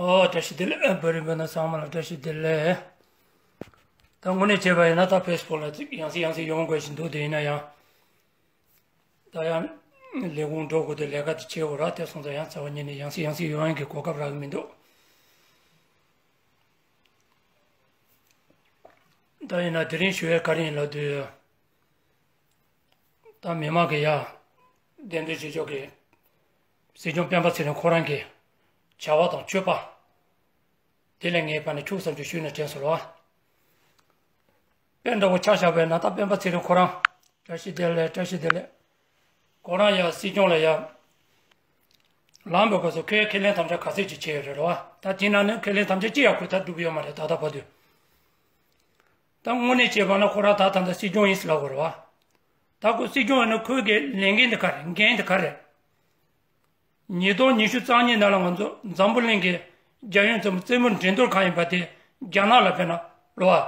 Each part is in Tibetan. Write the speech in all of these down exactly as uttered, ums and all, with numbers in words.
ཨོ། བཀྲ་ཤིས་བདེ་ལེགས། བོད་རིགས་སྤུན་ཟླ་ཚང་མ་ལ་བཀྲ་ཤིས་བདེ་ལེགས། ད་དངོས་གནས་བྱས་པ་ཡིན་ན་ད་ཕེ་སི་བུག་ལ་ཡང་སེ་ཡང་སེ་ཡོང་དགོས་ཤིག་འདུག་དེ་ཡིན་ན་ཡང་། ད་ཡང་ལས་ཁུངས་འགྲོ་དགོས་དུས་ལས་ཀ་དེ་བྱེད་དགོས་ར། དེ་སོང་ཙང་ཡང་རྩ་བ་ཉིད་ནས་ཡང་སེ་ཡང་སེ་ཡོང་ཡག་གི་གོ་སྐབས་རག་གི་མི་འདུག་ད་ཡིན་ན་དེ་རིང་ཞུ་ཡག་ག་རེ་ཡིན་ལབ་དུས། ད་མི་མང་གི་ཡ། བདེན་དོན་བྱེད་ཕྱོགས་ཀྱི་སྲིད་སྐྱོང་སྤེན་པ་ཚེ་རིང་ཁོ་རང་གི་བྱ་བ་དང་སྤྱོད་པ། དེ་ལས་ངས་ཕར་ནས་ཁྱུག་ཙམ་ཅིག་ཞུས་ནས་དྲན་སོང་ལོ། དཔེ་འདྲ་བོ་ཆ་བཞག་པ་ཡིན་ན་ད་སྤེན་པ་ཚེ་རིང་ཁོ་རང་། བཀྲ་ཤིས་བདེ་ལེགས། བཀྲ་ཤིས་བདེ་ལེགས། ཁོ་རང་ཡ་སྲིད་སྐྱོང་ལ་ཡ་ལངས་པའི་སྐབས་སུ་ཁོས་ཁས་ལེན་དམ་བཅའ་ག་ཚད་ཅིག་བྱས་ཡོད་རེད་རོ། ད་དེ་ནང་ནས་ཁས་ལེན་དམ་བཅའ་ཅི་ཡང་ཁོས་ད་བསྒྲུབས་ཡོད་མ་རེད། ད་ལྟ་བར་དུ། ད་དངོས་གནས་བྱས་པ་ན་ཁོ་རང་ད་ད་ལྟ་སྲིད་སྐྱོང་ཡིན་ཟེར་ལབ་དགོས་རེད་བ། ད་ཁོ་སྲིད་སྐྱོང་ཡིན་ན་ཁོའི་གི་ལས་འགན་དེ་ག་རེད། འགན་དེ་ག་རེད། ཉིས་སྟོང་ཉི་ཤུ་རྩ་གཉིས་ནང་ལ་ང་ཚོ་འཛམ་བུ་གླིང་གི་རྒྱལ་ཡོངས་འཛམ་བུ་རྩེད་མོ་འགྲན་བསྡུར་ཁང་ཡིན་པ་དེ་རྒྱ་ནག་ལ་ཕེབས་ན་རོ་བ།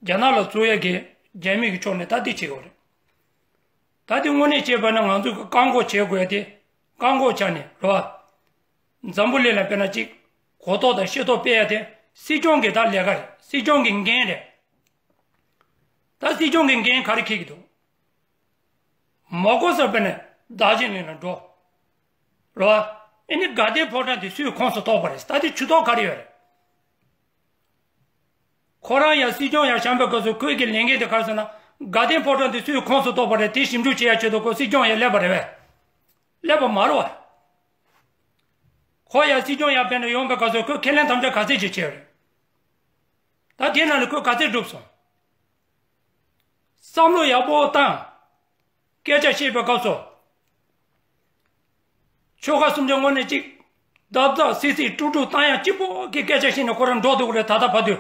རྒྱ་ནག་ལ་བཙུགས་ཡས་ཀྱི་རྒྱ་མི་གི་ཕྱོགས་ནས་ད་འདི་བྱེད་དགོས་རེད། ད་འདི་དངོས་གནས་བྱས་པ་ན་ང་ཚོ་གི་བཀག་འགོག་བྱེད་དགོས་ཡས་དེ། བཀག་འགོག་བྱས་ནས་རོ་བ། འཛམ་བུ་གླིང་ལ་དཔེར་ན་གཅིག་གོ་རྟོགས་དང་ཤེས་རྟོགས་སྤེལ་ཡ་དེ་སྲིད་སྐྱོང་གི་ད་ལས་ཀ་རེད། སྲིད་སྐྱོང་གི་འགན་རེད། ད་སྲིད་སྐྱོང་གི་འགན་ག་རེ་འཁྱེར་གྱི་འདུག་མ་གོ་ས་དཔེར་ན་རྡོ་རྗེ་གླིང་ལ་འགྲོ། རོ། ཨེ་ནི་དགའ་ལྡན་ཕོ་བྲང་དེ་སུའི་ཁོངས་སུ་གཏོགས་པ་རེད། ད་དེ་ཇུས་གཏོགས་ག་རེ་ཡོད་རེད། ཁོ་རང་ཡང་སྲིད་སྐྱོང་ཡང་བཞེངས་པའི་སྐབས་སུ་ཁོའི་གི་ལས་འགན་དེ་ག་རེ་ཟེར་ན། དགའ་ལྡན་ཕོ་བྲང་དེ་སུའི་ཁོངས་སུ་གཏོགས་པ་རེད། དེ་ཞིབ་འཇུག་བྱེད་ཡ་ཆེད་དུ་ཁོ་སྲིད་སྐྱོང་ཡང་སླེབས་པ་རེད་བས། སླེབས་པ་མ་རེད་བ། ཁོ་ཡང་སྲིད་སྐྱོང་ཡང་ཕེབས་ནས་ཡོང་པའི་སྐབས་སུ་ཁོས་ཁས་ལེན་དམ་བཅའ་ག་ཚད་ཅིག་བྱས་རེད། ད་དེ་ནང་ནས་ཁོས་ག་ཚད་བསྒྲུབས་སོང་། བསམ་བློ་ཡག་པོ་བཏང་། སྐད་ཆ་བཤད་པའི་སྐབས་སུ། ཆོལ་ཁ་གསུམ་ཆ་དངོས་གནས་གཅིག་བརྡབ་བརྡབ་སིག་སིག་དཀྲུག་དཀྲུག་བཏང་ཡག་གཅིག་པོ་གི་སྐད་ཆ་བཤད་ནས་ཁོ་རང་འགྲོ་འདུག་གི་རེད། ད་ལྟ་བར་དུ།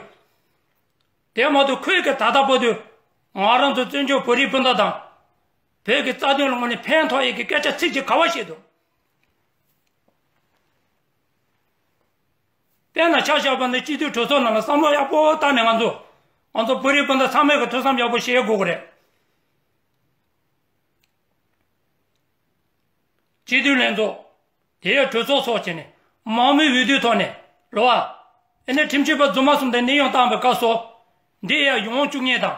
དེ་མ་གཏོགས་ཁོས་གི་ད་ལྟ་བར་དུ་ང་རང་ཚོ་བཙན་བྱོལ་བོད་རིགས་སྤུན་ཟླ་དང་། བོད་ཀྱི་རྩ་དོན་ལ་དངོས་གནས་ཕན་ཐོགས་ཡས་ཀྱི་སྐད་ཆ་ཚིག་གཅིག་ག་བ་བཤད་འདུག་དཔེར་ན་ཆ་བཞག་པ་ན་སྤྱི་འཐུས་གྲོས་ཚོགས་ནང་ལ་བསམ་བློ་ཡག་པོ་བཏང་ནས་ང་ཚོ། ང་ཚོ་བོད་རིགས་སྤུན་ཟླ་ཚང་མས་ཀྱི་ཐུགས་བསམ་ཡག་པོ་བཞེས་དགོས་ཀྱི་རེད། སྤྱི་འཐུས་ལྷན་ཚོགས། དེ་ཡང་གྲོས་ཚོགས་སོགས་བྱས་ནས་མང་མོས་འོས་བསྡུའི་ཐོག་ནས་རོ་བ། ཨེ་ནས་ཁྲིམས་ཞིབ་པ་རྫུན་མ་གསུམ་དེ་གནས་དབྱུང་བཏང་བའི་སྐབས་སུ། འདི་ཡང་ཡོང་བཅུག་མཁན་དང་།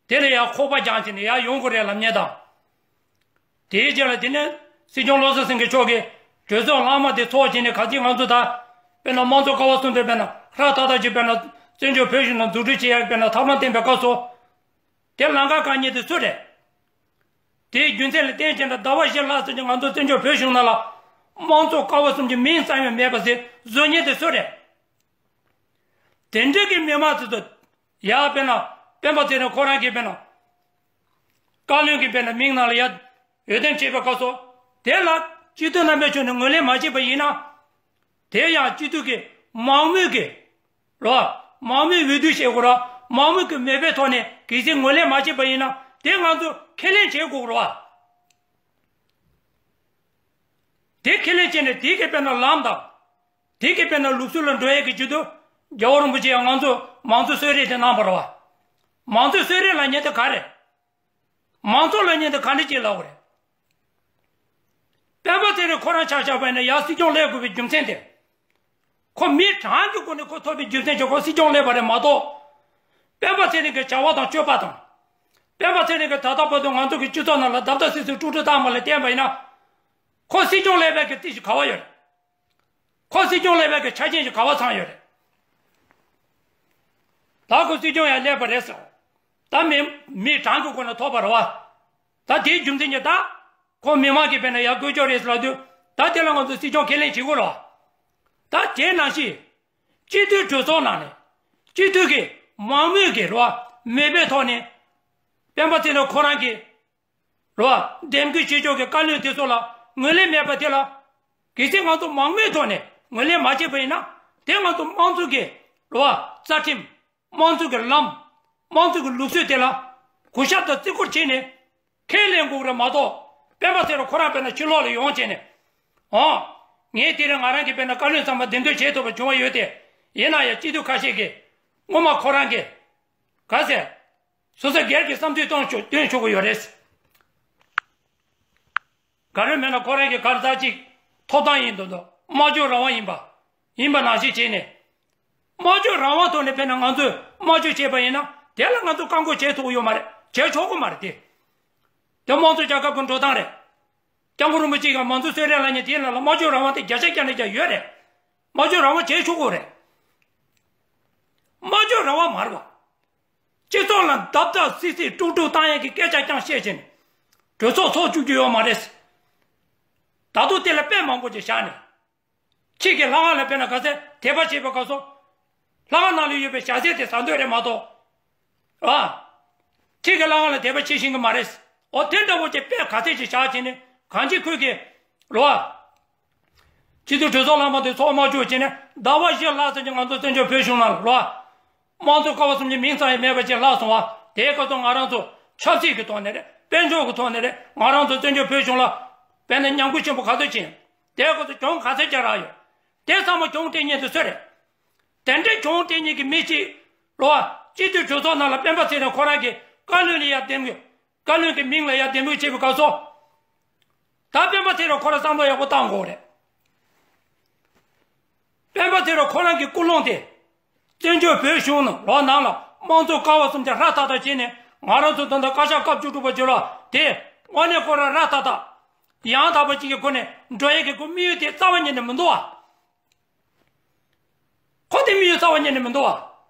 དེ་ལ་ཡང་ཁོག་པ་རྒྱག་བྱས་ནས་ཡར་ཡོང་དགོས་རེད་ལབ་མཁན་དང་། དེའི་རྗེས་ལ་དེ་ནས་སྲིད་སྐྱོང་བློ་བཟང་སེང་གེ་མཆོག་གིས་གྲོས་ཚོགས་ལྷག་མ་དེ་ཚོགས་བྱས་ནས་ག་ཚོད་ང་ཚོ་ད། དཔེར་ན་དམངས་གཙོ་ཀ་བ་གསུམ་དེ་དཔེར་ན་ཧྲ་ཐག་ཐག་ཅིག་དཔེར་ན་བཙན་བྱོལ་བོད་གཞུང་ནང་འཛུགས་སྐྲུན་བྱེད་ཡག་དཔེར་ན་ཐབས་ལམ་བསྟན་པའི་སྐབས་སུ། དེ་ལམ་ཁ་བཀག་མཁན་དེ་སུ་རེད། དེའི་རྒྱུ་མཚན་ལ་བརྟེན་བྱས་ན་ཟླ་བ་བཞི་ལྷག་ཙམ་གྱི་ང་ཚོ་བཙན་བྱོལ་བོད་གཞུང་ནང་ལ་དམངས་གཙོ་ཀ་བ་གསུམ་གྱི་མིང་ཙམ་ཡང་མེད་པ་ཟེར་བཟོ་མཁན་དེ་སུ་རེད། དེ་འདྲ་གི་མི་མང་ཚོ་ཚོ་ཡར་དཔེར་ན་སྤེན་པ་ཚེ་རིང་ཁོ་རང་གིས་དཔེར་ན་བཀའ་བློན་གྱི་དཔེར་ན་མིང་ནང་ལ་ཡར་འོས་འདེམས་བྱེད་པའི་སྐབས་སུ་དེ་ལ་སྤྱི་འཐུས་རྣམ་པའི་ཕྱོགས་ནས་ངོས་ལེན་མ་བྱས་པ་ཡིན་ན། དེ་ཡང་སྤྱི་འཐུས་ཀྱི་མང་མོས་ཀྱི་རོ། མང་མོས་འོས་བསྡུ་བྱེད་དགོས་རོ། མང་མོས་ཀྱི་མོས་པའི་ཐོག་ནས་གལ་སྲིད་ངོས་ལེན་མ་བྱས་པ་ཡིན་ན་དེ་ང་ཚོ་ཁས་ལེན་བྱེད་དགོས་རོ། དེ་ཁས་ལེན་བྱས་ནས་དེ་གི་དཔེར་ན་ལམ་དང་། དེ་གི་དཔེར་ན་ལུགས་སྲོལ་ལ་འགྲོ་ཡས་ཀྱི་ཆེད་དུ་རྒྱལ་བ་རིན་པོ་ཆེ་ཡང་ང་ཚོ་མང་གཙོ་གསོལ་རས་དེ་གནང་བ་རེད་བ། མང་གཙོ་གསོལ་རས་ལབ་མཁན་དེ་ག་རེད། མང་གཙོ་ལབ་མཁན་དེ་ག་འདྲ་ཅིག་ལབ་དགོས་རེད། སྤེན་པ་ཚེ་རིང་ཁོ་རང་ཆ་བཞག་པ་ཡིན་ན་ཡར་སྲིད་སྐྱོང་སླེབས་དགོས་པའི་རྒྱུ་མཚན་དེ། ཁོ་མི་གྲངས་ཀྱི་སྒོ་ནས་ཁོ་ཐོབ་པའི་རྒྱུ་མཚན་གྱིས་ཁོ་སྲིད་སྐྱོང་སླེབས་པ་རེད་མ་གཏོགས། སྤེན་པ་ཚེ་རིང་གི་བྱ་བ་དང་སྤྱོད་པ་དང་། སྤེན་པ་ཚེ་རིང་གིས་ད་ལྟ་བར་དུ་ང་ཚོ་གི་སྤྱི་ཚོགས་ནང་ལ་བརྡབ་བརྡབ་སིག་སིག་དཀྲུག་དཀྲུག་བཏང་བ་ལ་བརྟེན་པ་ཡིན་ན། ཁོ་སྲིད་སྐྱོང་སླེབས་པའི་གི་རྩིས་ཤིག་ག་བ་ཡོད་རེད། ཁོ་སྲིད་སྐྱོང་སླེབས་པའི་གི་ཆ་རྐྱེན་ཞིག་ག་བ་ཚང་ཡོད་རེད། ད་ཁོ་སྲིད་སྐྱོང་ཡང་སླེབས་པ་རེད་ཟེར། ད་མི་མི་གྲངས་ཀྱི་སྒོ་ནས་ཐོབ་པ་རེད་བ། ད་དེའི་རྒྱུ་མཚན་གྱིས་ད། ཁོ་མི་མང་གིས་དཔེར་ན་ཡར་བསྐོས་ཆོག་རེད་ཟེར་ལབ་དུས་ད་དེ་ལ་ང་ཚོ་སྲིད་སྐྱོང་ཁས་ལེན་བྱེད་དགོས་རེད་བ། ད་དེ་ནང་བཞིན། སྤྱི་འཐུས་གྲོས་ཚོགས་ནང་ནས་སྤྱི་འཐུས་ཀྱི་མང་མོས་ཀྱི་རེད་བ་མོས་པའི་ཐོག་ནས། སྤེན་པ་ཚེ་རིང་ཁོ་རང་གིས། རོ། འདེམས་བསྐོ་བྱེད་ཕྱོགས་ཀྱི་བཀའ་བློན་དེ་ཚོ་ལ་ངོས་ལེན་མེད་པ་དེ་ལ། གལ་སྲིད་ང་ཚོ་མང་མོས་ཐོག་ནས་ངོས་ལེན་མ་བྱས་པ་ཡིན་ན། དེ་ང་ཚོ་དམངས་གཙོ་གི། རོ། རྩ་ཁྲིམས། དམངས་གཙོ་གི་ལམ། དམངས་གཙོ་གི་ལུགས་སྲོལ་དེ་ལ་གུས་ཞབས་དང་བརྩི་བཀུར་བྱས་ནས་ཁས་ལེན་དགོས་རེད་མ་གཏོགས། སྤེན་པ་ཚེ་རིང་ཁོ་རང་དཔེར་ན་ཕྱི་ལོགས་ལ་ཡོང་བྱས་ནས། ཨོ། ངས་དེ་རིང་ང་རང་གིས་དཔེར་ན་བཀའ་བློན་ཚང་མ་འདེམས་ཐོན་བྱེད་ཐུབ་པ་བྱུང་བ་ཡོད་དེ། ཡིན་ན་ཡང་སྤྱི་འཐུས་ཁ་ཤས་ཀྱིས་སྔོན་མ་ཁོ་རང་གིས་ག་ཟེར། སོ་སོ་སྒེར་གྱི་བསམ་ཚུལ་སྟོན་ཆོག་སྟོན་ཆོག་གི་ཡོད་རེད། ག་རེ་མེད་ན་ཁོ་རང་གི་ག་རེ་ད་ཅིག་ཐོབ་ཐང་ཡིན་མདོག་མདོག་སྨྲ་བརྗོད་རང་དབང་ཡིན་པ། ཡིན་པ་ནང་བཞིན་བྱས་ནས། སྨྲ་བརྗོད་རང་དབང་ཐོག་ནས་དཔེར་ན་ང་ཚོས་སྨྲ་བརྗོད་བྱས་པ་ཡིན་ན། དེ་ལ་ང་ཚོས་བཀག་འགོག་བྱེད་ཐུབ་ཀྱི་ཡོད་མ་རེད། བྱེད་ཆོག་གི་མ་རེད་དེ། དེ་དམངས་གཙོ་རྒྱལ་ཁབ་ཀྱི་འགྲོ་སྟངས་རེད། སྐྱབས་མགོན་རིན་པོ་ཆེ་གིས་མང་གཙོའི་གསོལ་རས་ལབ་མཁན་དེའི་ནང་ལ་སྨྲ་བརྗོད་རང་དབང་དེ་བརྒྱ་ཆ་བརྒྱ་ནས་བརྒྱ་ཡོད་རེད། སྨྲ་བརྗོད་རང་དབང་བྱེད་ཆོག་གི་རེད། སྨྲ་བརྗོད་རང་དབང་མ་རེད་བ། སྤྱི་ཚོགས་ལ་བརྡབ་བརྡབ་སིག་སིག་དཀྲུག་དཀྲུག་བཏང་ཡས་ཀྱི་སྐད་ཆ་རྐྱང་བཤད་བྱས་ནས་གྲོས་ཚོགས་ཚོགས་བཅུག་རྒྱུ་ཡོད་མ་རེད། ད་དུང་དེ་ལ་དཔེ་མང་པོ་ཅིག་བཞག་ནས། ཁྱེད་ཀྱི་ལྷ་ཁང་ལ་དཔེར་ན་ག་ཚད་དད་པ་བྱེད་པའི་སྐབས་སུ། ལྷ་ཁང་ནང་ལ་ཡོད་པའི་ཞལ་ཟས་དེ་ཟ་འདོད་རེད་མ་གཏོགས། ཨ། ཁྱེད་ཀྱི་ལྷ་ཁང་ལ་དད་པ་བྱེད་ཤེས་ཀྱི་མ་རེད། འོ་དེ་འདྲ་བོ་ཅིག་དཔེ་ག་ཚད་ཅིག་བཞག་བྱས་ནས་གང་ཅི་ཁོས་ཀྱི། རོ། སྤྱི་འཐུས་གྲོས་ཚོགས་ལྷག་མ་དེ་ཚོགས་མ་བཅུག་བྱས་ནས་ཟླ་བ་བཞི་ལྷག་ཙམ་གྱི་ང་ཚོ་བཙན་བྱོལ་བོད་གཞུང་ནང་ལ། རོ། དམངས་གཙོ་ཀ་བ་གསུམ་གྱི་མིང་ཙམ་ཡང་མེད་པ་ཅིག་ལྷག་སོང་བ། དེའི་སྐབས་སུ་ང་རང་ཚོ་ཆབ་སྲིད་ཀྱི་ཐོག་ནས་རེད། དཔལ་འབྱོར་གྱི་ཐོག་ནས་རེད། ང་རང་ཚོ་བཙན་བྱོལ་བོད་གཞུང་ལ་དཔེར་ན་ཉམས་རྒུད་ཆེན་པོ་ག་ཚོད་ཕྱིན། དེའི་སྐབས་སུ་གྱོང་ག་ཚོད་རྒྱག་རག་ཡོད། དེ་ཚང་མ་གྱོང་སྤྲད་མཁན་དེ་སུ་རེད། དེ་འདྲའི་གྱོང་སྤྲད་མཁན་གྱི་མི་གཅིག། རོ། སྤྱི་འཐུས་གྲོས་ཚོགས་ནང་ལ་སྤེན་པ་ཚེ་རིང་ཁོ་རང་གིས་བཀའ་བློན་ལ་ཡར་གདན་འགོད། བཀའ་བློན་གྱི་མིང་ལ་ཡར་གདན་འགོད་བྱེད་པའི་སྐབས་སུ། ད་སྤེན་པ་ཚེ་རིང་ཁོ་རང་བསམ་བློ་ཡག་པོ་བཏང་དགོས་རེད། སྤེན་པ་ཚེ་རིང་ཁོ་རང་གི་ཀུན་སློང་དེ། བཙན་བྱོལ་བོད་གཞུང་ནང་ལོགས་ནང་ལ་དམངས་གཙོ་ཀ་བ་གསུམ་ཆ་སྒྲ་ཐག་ཐག་བྱས་ནས་ང་རང་ཚོ་ད་ལྟ་བཀའ་ཤག་སྐབས་བཅུ་དྲུག་པ་བརྗོད་ལ་དེ་དངོས་གནས་ཁོ་རང་སྒྲ་ཐག་ཐག་ཡང་དག་པ་ཅིག་གི་སྒོ་ནས་འགྲོ་ཡས་ཀྱི་ཁོ་དམིགས་ཡུལ་དེ་རྩ་བ་ཉིད་ནས་མི་འདུག་བ། ཁོ་དེ་དམིགས་ཡུལ་རྩ་བ་ཉིད་ནས་མི་འདུག་བ།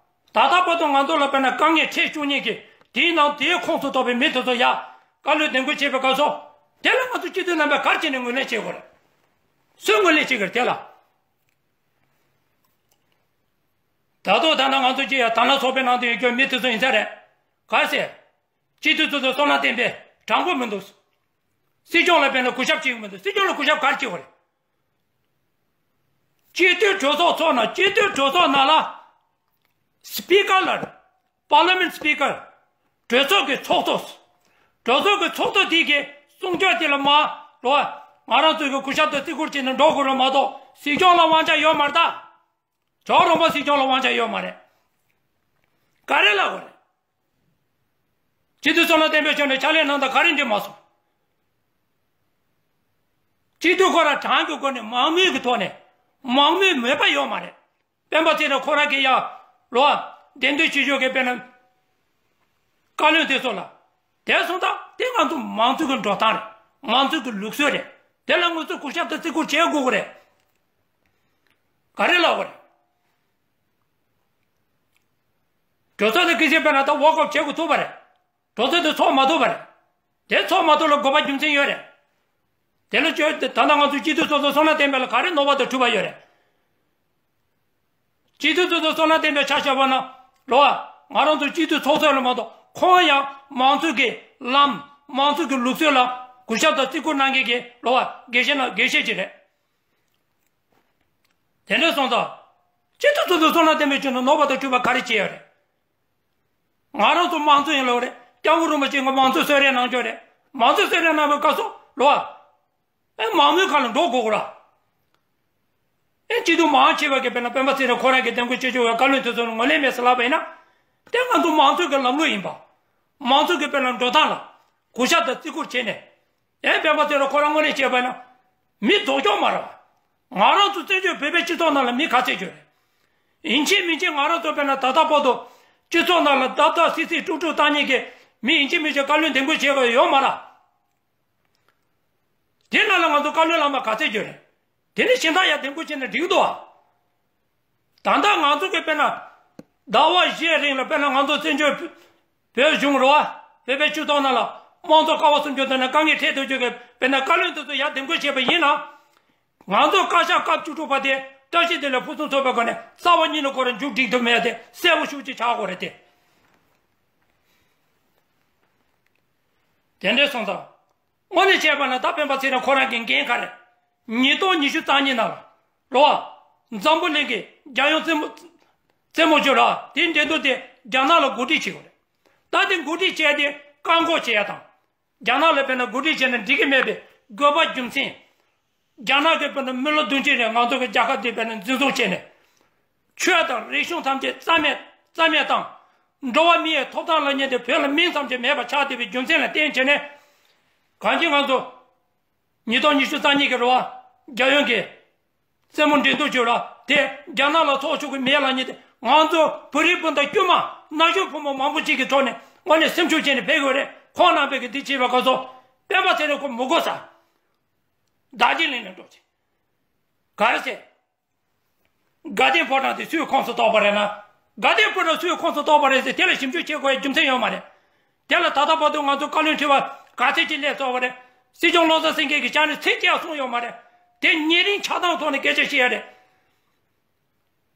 ད་ལྟ་བར་དུ་ང་ཚོ་ལ་དཔེར་ན་དཀའ་ངལ་འཕྲད་བཅུག་མཁན་གྱི་དེའི་ནང་དེའི་ཁོངས་སུ་གཏོགས་པའི་མི་དེ་ཚོ་ཡ་བཀའ་བློན་གདན་འགོད་བྱེད་པའི་སྐབས་སུ་དེ་ལ་ང་ཚོ་སྤྱི་འཐུས་རྣམ་པས་ག་རེ་བྱས་ནས་ངོས་ལེན་བྱེད་དགོས་རེད། སུས་ངོས་ལེན་བྱེད་དགོས་རེད་དེ་ལ། ད་དུང་ད་ལྟ་ང་ཚོ་གཅིག་ཡ་དྭང་བླངས་ཚོགས་པའི་ནང་དུ་ཡོད་རྒྱུ་མི་དེ་ཚོ་ཡིན་ས་རེད། ག་རེ་ཟེར། སྤྱི་འཐུས་ཚོ་ཚོ་བསོད་ནམས་བསྟན་པས་དྲང་པོ་མི་འདུག། སྲིད་སྐྱོང་ལ་དཔེར་ན་གུས་ཞབས་བྱེད་ཀྱི་མི་འདུག། སྲིད་སྐྱོང་ལ་གུས་ཞབས་ག་རེ་བྱེད་དགོས་རེད། སྤྱི་འཐུས་གྲོས་ཚོགས་ཚོགས་ན་སྤྱི་འཐུས་གྲོས་ཚོགས་ནང་ལ་སི་པི་ཀར་ལ་རེད། པར་ལི་མེན་སི་པི་ཀར། གྲོས་ཚོགས་ཀྱི་ཚོགས་གཙོ། གྲོས་ཚོགས་ཀྱི་ཚོགས་གཙོ་དེ་གི་གསུང་ཆོས་དེ་ལ་མ་རོ། ང་རང་ཚོས་གི་གུས་ཞབས་དང་བརྩི་བཀུར་བྱས་ནས་འགྲོ་དགོས་རེད་མ་གཏོགས་སྲིད་སྐྱོང་ལ་དབང་ཆ་ཡོད་མ་རེད་ད། ཇོ་རོང་པ་སྲིད་སྐྱོང་ལ་དབང་ཆ་ཡོད་མ་རེད། ག་རེ་ལབ་དགོས་རེད། སྤྱི་འཐུས་བསོད་ནམས་བསྟན་འཕེལ་མཆོག་ནས་ཕྱག་ལས་གནང་སྟངས་ག་རེ་འགྲིག་མ་སོང་། སྤྱི་འཐུས་ཁོ་རང་གྲངས་ཀྱི་སྒོ་ནས་མང་མོས་ཀྱི་ཐོག་ནས་མང་མོས་མོས་པ་ཡོད་མ་རེད། སྤེན་པ་ཚེ་རིང་ཁོ་རང་གིས་ཡ་ལོ་བ་གདན་འདྲེན་བྱེད་ཕྱོགས་ཀྱི་དཔེར་ན་བཀའ་བློན་དེ་ཚོ་ལ། དེ་སོང་ཙང་དེ་ང་ཚོ་མང་གཙོ་གི་འགྲོ་སྟངས་རེད། མང་གཙོ་གི་ལུགས་སྲོལ་རེད། དེ་ལ་ང་ཚོས་གུས་ཞབས་དང་བརྩི་བཀུར་བྱེད་དགོས་ཀྱི་རེད། ག་རེ་ལབ་དགོས་རེད། གྲོས་ཚོགས་དེ་སྐད་ཆ་དཔེར་ན་ད་ཝོག་ཨའུཊ་བྱེད་དགོས་ཐུག་པ་རེད། གྲོས་ཚོགས་དེ་ཚོགས་མ་ཐུབ་པ་རེད། དེ་ཚོགས་མ་ཐུབ་ལ་དགོས་པ་རྒྱུ་མཚན་ཡོད་རེད། དེ་ལ་བཅོས་ད་ལྟ་ང་ཚོ་སྤྱི་འཐུས་ཚོགས་གཙོ་བསོད་ནམས་བསྟན་འཕེལ་ལ་ག་རེ་ནོར་བ་དང་འཁྲུལ་པ་ཡོད་རེད། སྤྱི་འཐུས་ཚོགས་གཙོ་བསོད་ནམས་བསྟན་འཕེལ་ཆ་བཞག་པ་ན་རོ། ང་རང་ཚོ་སྤྱི་འཐུས་ཚོགས་གཙོ་ལ་མ་གཏོགས་ཁོང་ཡང་མང་གཙོ་གི་ལམ་མང་གཙོ་གི་ལུགས་སྲོལ་ལ་གུས་ཞབས་དང་བརྩི་བཀུར་གནང་མཁན་གྱི་རོ་དགེ་བཤེས་ན་དགེ་བཤེས་ཅིག་རེད། དེ་འདྲ་སོང་ཙང་། སྤྱི་འཐུས་ཚོགས་གཙོ་བསོད་ནམས་བསྟན་འཕེལ་མཆོག་ནས་ནོར་བ་དང་འཁྲུལ་པ་ག་རེ་བྱས་ཡོད་རེད། ང་རང་ཚོ་མང་གཙོ་ཡིན་ལབ་རེད། སྐྱབས་མགོན་རིན་པོ་ཆེ་གིས་མང་གཙོ་གསོལ་རས་གནང་ཆོག་རེད། མང་གཙོ་གསོལ་རས་གནང་བའི་སྐབས་སུ་ལོ། ཨེ་མང་མོས་ཁ་ལ་འགྲོ་དགོས་གོ་ར། ཨེ་སྤྱི་འཐུས་མང་ཆེ་བ་གིས་དཔེར་ན་སྤེན་པ་ཚེ་རིང་ཁོ་རང་གིས་གདན་འགོད་བྱེད་ཆོག་པའི་བཀའ་བློན་དེ་ཚོ་ལ་ངོས་ལེན་མེད་ཟེར་ལབ་པ་ཡིན་ན། དེ་ང་ཚོ་མང་གཙོ་གི་ལམ་ལུགས་ཡིན་པ། མང་གཙོ་གི་དཔེར་ན་འགྲོ་སྟངས་ལ་གུས་ཞབས་དང་བརྩི་བཀུར་བྱས་ནས། ཨེ་སྤེན་པ་ཚེ་རིང་ཁོ་རང་ངོས་ལེན་བྱས་པ་ཡིན་ན། མི་ལྡོག་ཕྱོགས་མ་རེད་བ། ང་རང་ཚོ་བཙན་བྱོལ་བོད་པའི་སྤྱི་ཚོགས་ནང་ལ་མི་ག་ཚད་ཡོད་རེད། ཡིན་གཅིག་མིན་གཅིག་ང་རང་ཚོ་དཔེར་ན་ད་ལྟ་བར་དུ་སྤྱི་ཚོགས་ནང་ལ་བརྡབ་བརྡབ་སིག་སིག་དཀྲུག་དཀྲུག་བཏང་མཁན་གྱི་མི་ཡིན་གཅིག་མིན་གཅིག་བཀའ་བློན་གདན་འགོད་བྱེད་དགོས་ཡོད་མ་རེད། དེ་ནང་ལ་ང་ཚོ་བཀའ་བློན་བླ་མ་ག་ཚད་ཡོད་རེད། དེ་ནི་གཞན་དག་ཡང་གདན་འགོད་བྱས་ན་འགྲིག་གི་འདུག་བ། ད་ལྟ་ང་ཚོ་གི་དཔེར་ན་ཟླ་བ་བཞིའི་རིང་ལ་དཔེར་ན་ང་ཚོ་བཙན་བྱོལ་བོད་གཞུང་རེད་བ། བོད་པའི་སྤྱི་ཚོགས་ནང་ལ་དམངས་གཙོ་ཀ་བ་སུམ་ཅུ་དང་ནི་དཀའ་ངལ་འཕྲད་ཐུབ་རྒྱུ་གི་དཔེར་ན་བཀའ་བློན་དེ་ཚོ་ཡར་གདན་འགོད་བྱས་པ་ཡིན་ན། ང་ཚོ་བཀའ་ཤག་སྐབས་བཅུ་དྲུག་པ་དེ་བཀྲ་ཤིས་བདེ་ལེགས་ཕུན་སུམ་ཚོགས་པའི་སྒོ་ནས་རྩ་བ་ཉིད་ནས་ཁོ་རང་མཇུག་སྒྲིལ་ཐུབ་མེད་དེ་གསལ་པོ་ཤུགས་ཀྱིས་ཆགས་དགོས་རེད་དེ། དེ་འདྲའི་སོང་ཙང་། དངོས་གནས་བྱས་པ་ན་ད་སྤེན་པ་ཚེ་རིང་ཁོ་རང་གི་འགན་ག་རེ། ཉིས་སྟོང་ཉི་ཤུ་རྩ་གཉིས་ནང་ལ། རོ། འཛམ་བུ་གླིང་གི་རྒྱལ་ཡོངས་རྩེད་མོ། རྩེད་མོ་ཆོས་ར་དེའི་འགྲན་བསྡུར་དེ་རྒྱ་ནག་ལ་གོ་སྒྲིག་བྱེད་དགོས་རེད། ད་དེ་གོ་སྒྲིག་བྱས་ཏེ་བཀག་འགོག་བྱེད་ཡ་དང་། རྒྱ་ནག་ལ་དཔེར་ན་གོ་སྒྲིག་བྱས་ན་འགྲིག་གི་མེད་པའི་དགོས་པ་རྒྱུ་མཚན། རྒྱ་ནག་གིས་དཔེར་ན་མི་ལོ་བདུན་ཅུའི་རིང་ང་ཚོ་གི་རྒྱལ་ཁབ་དེ་དཔེར་ན་འཛིན་བཟུང་བྱས་ནས། ཆོས་དང་རིག་གཞུང་ཐམས་ཅད་རྩ་མེད་རྩ་མེད་བཏང་། འགྲོ་བ་མི་ཡི་ཐོབ་ཐང་ལ་ཉེ་དེ་བོད་ལ་མིང་ཙམ་གྱི་མེད་པ་ཆགས་བསྡད་པའི་རྒྱུ་མཚན་ལ་བརྟེན་བྱས་ནས། གང་ཅི་ང་ཚོ་ཉིས་སྟོང་ཉི་ཤུ་རྩ་གཉིས་ཀྱི་རེད་བ། རྒྱལ་ཡོངས་ཀྱི་རྩེད་མོ་འགྲན་བསྡུར་བྱོས་ར་ དེ་རྒྱ་ནག་ལ་ཐོག་ཆོག་གི་མེད་ལབ་མཁན་དེ། ང་ཚོ་བོད་རིགས་སྤུན་ཟླ་དཀྱུས་མ་ན་གཞོན་ཕོ་མོ་མང་པོ་ཅིག་གི་ཐོག་ནས་དངོས་གནས་སེམས་ཤུགས་བྱས་ནས་ཕེབས་དགོས་རེད། ཁོང་རྣམ་པས་ཀྱི་འདི་བྱས་པ་ག་ཚོད། སྤེན་པ་ཚེ་རིང་ཁོ་མི་དགོས་ས། རྡོ་རྗེ་གླིང་ནས་འགྲོ་ཆེ། ག་རེ་ཟེར། དགའ་ལྡན་ཕོ་བྲང་དེ་སུའི་ཁོངས་སུ་གཏོགས་པ་རེད་ན། དགའ་ལྡན་ཕོ་བྲང་སུའི་ཁོངས་སུ་གཏོགས་པ་རེད་ཟེར་དེ་ལ་ཞིབ་འཇུག་བྱེད་དགོས་ཡ་རྒྱུ་མཚན་ཡོད་མ་རེད། དེ་ལ་ད་ལྟ་བར་དུ་ང་ཚོ་བཀའ་བློན་ཁྲི་པ་ག་ཚད་ཅིག་སླེབས་ཚར་བ་རེད། སྲིད་སྐྱོང་བློ་བཟང་སེང་གེ་གིས་ཅང་ནས་ཚིག་གཅིག་གསུངས་ཡོད་མ་རེད། དེ་ཉེ་རིང་ཆགས་སྡང་ཐོག་ནས་སྐད་ཆ་བཤད་ཡ་རེད།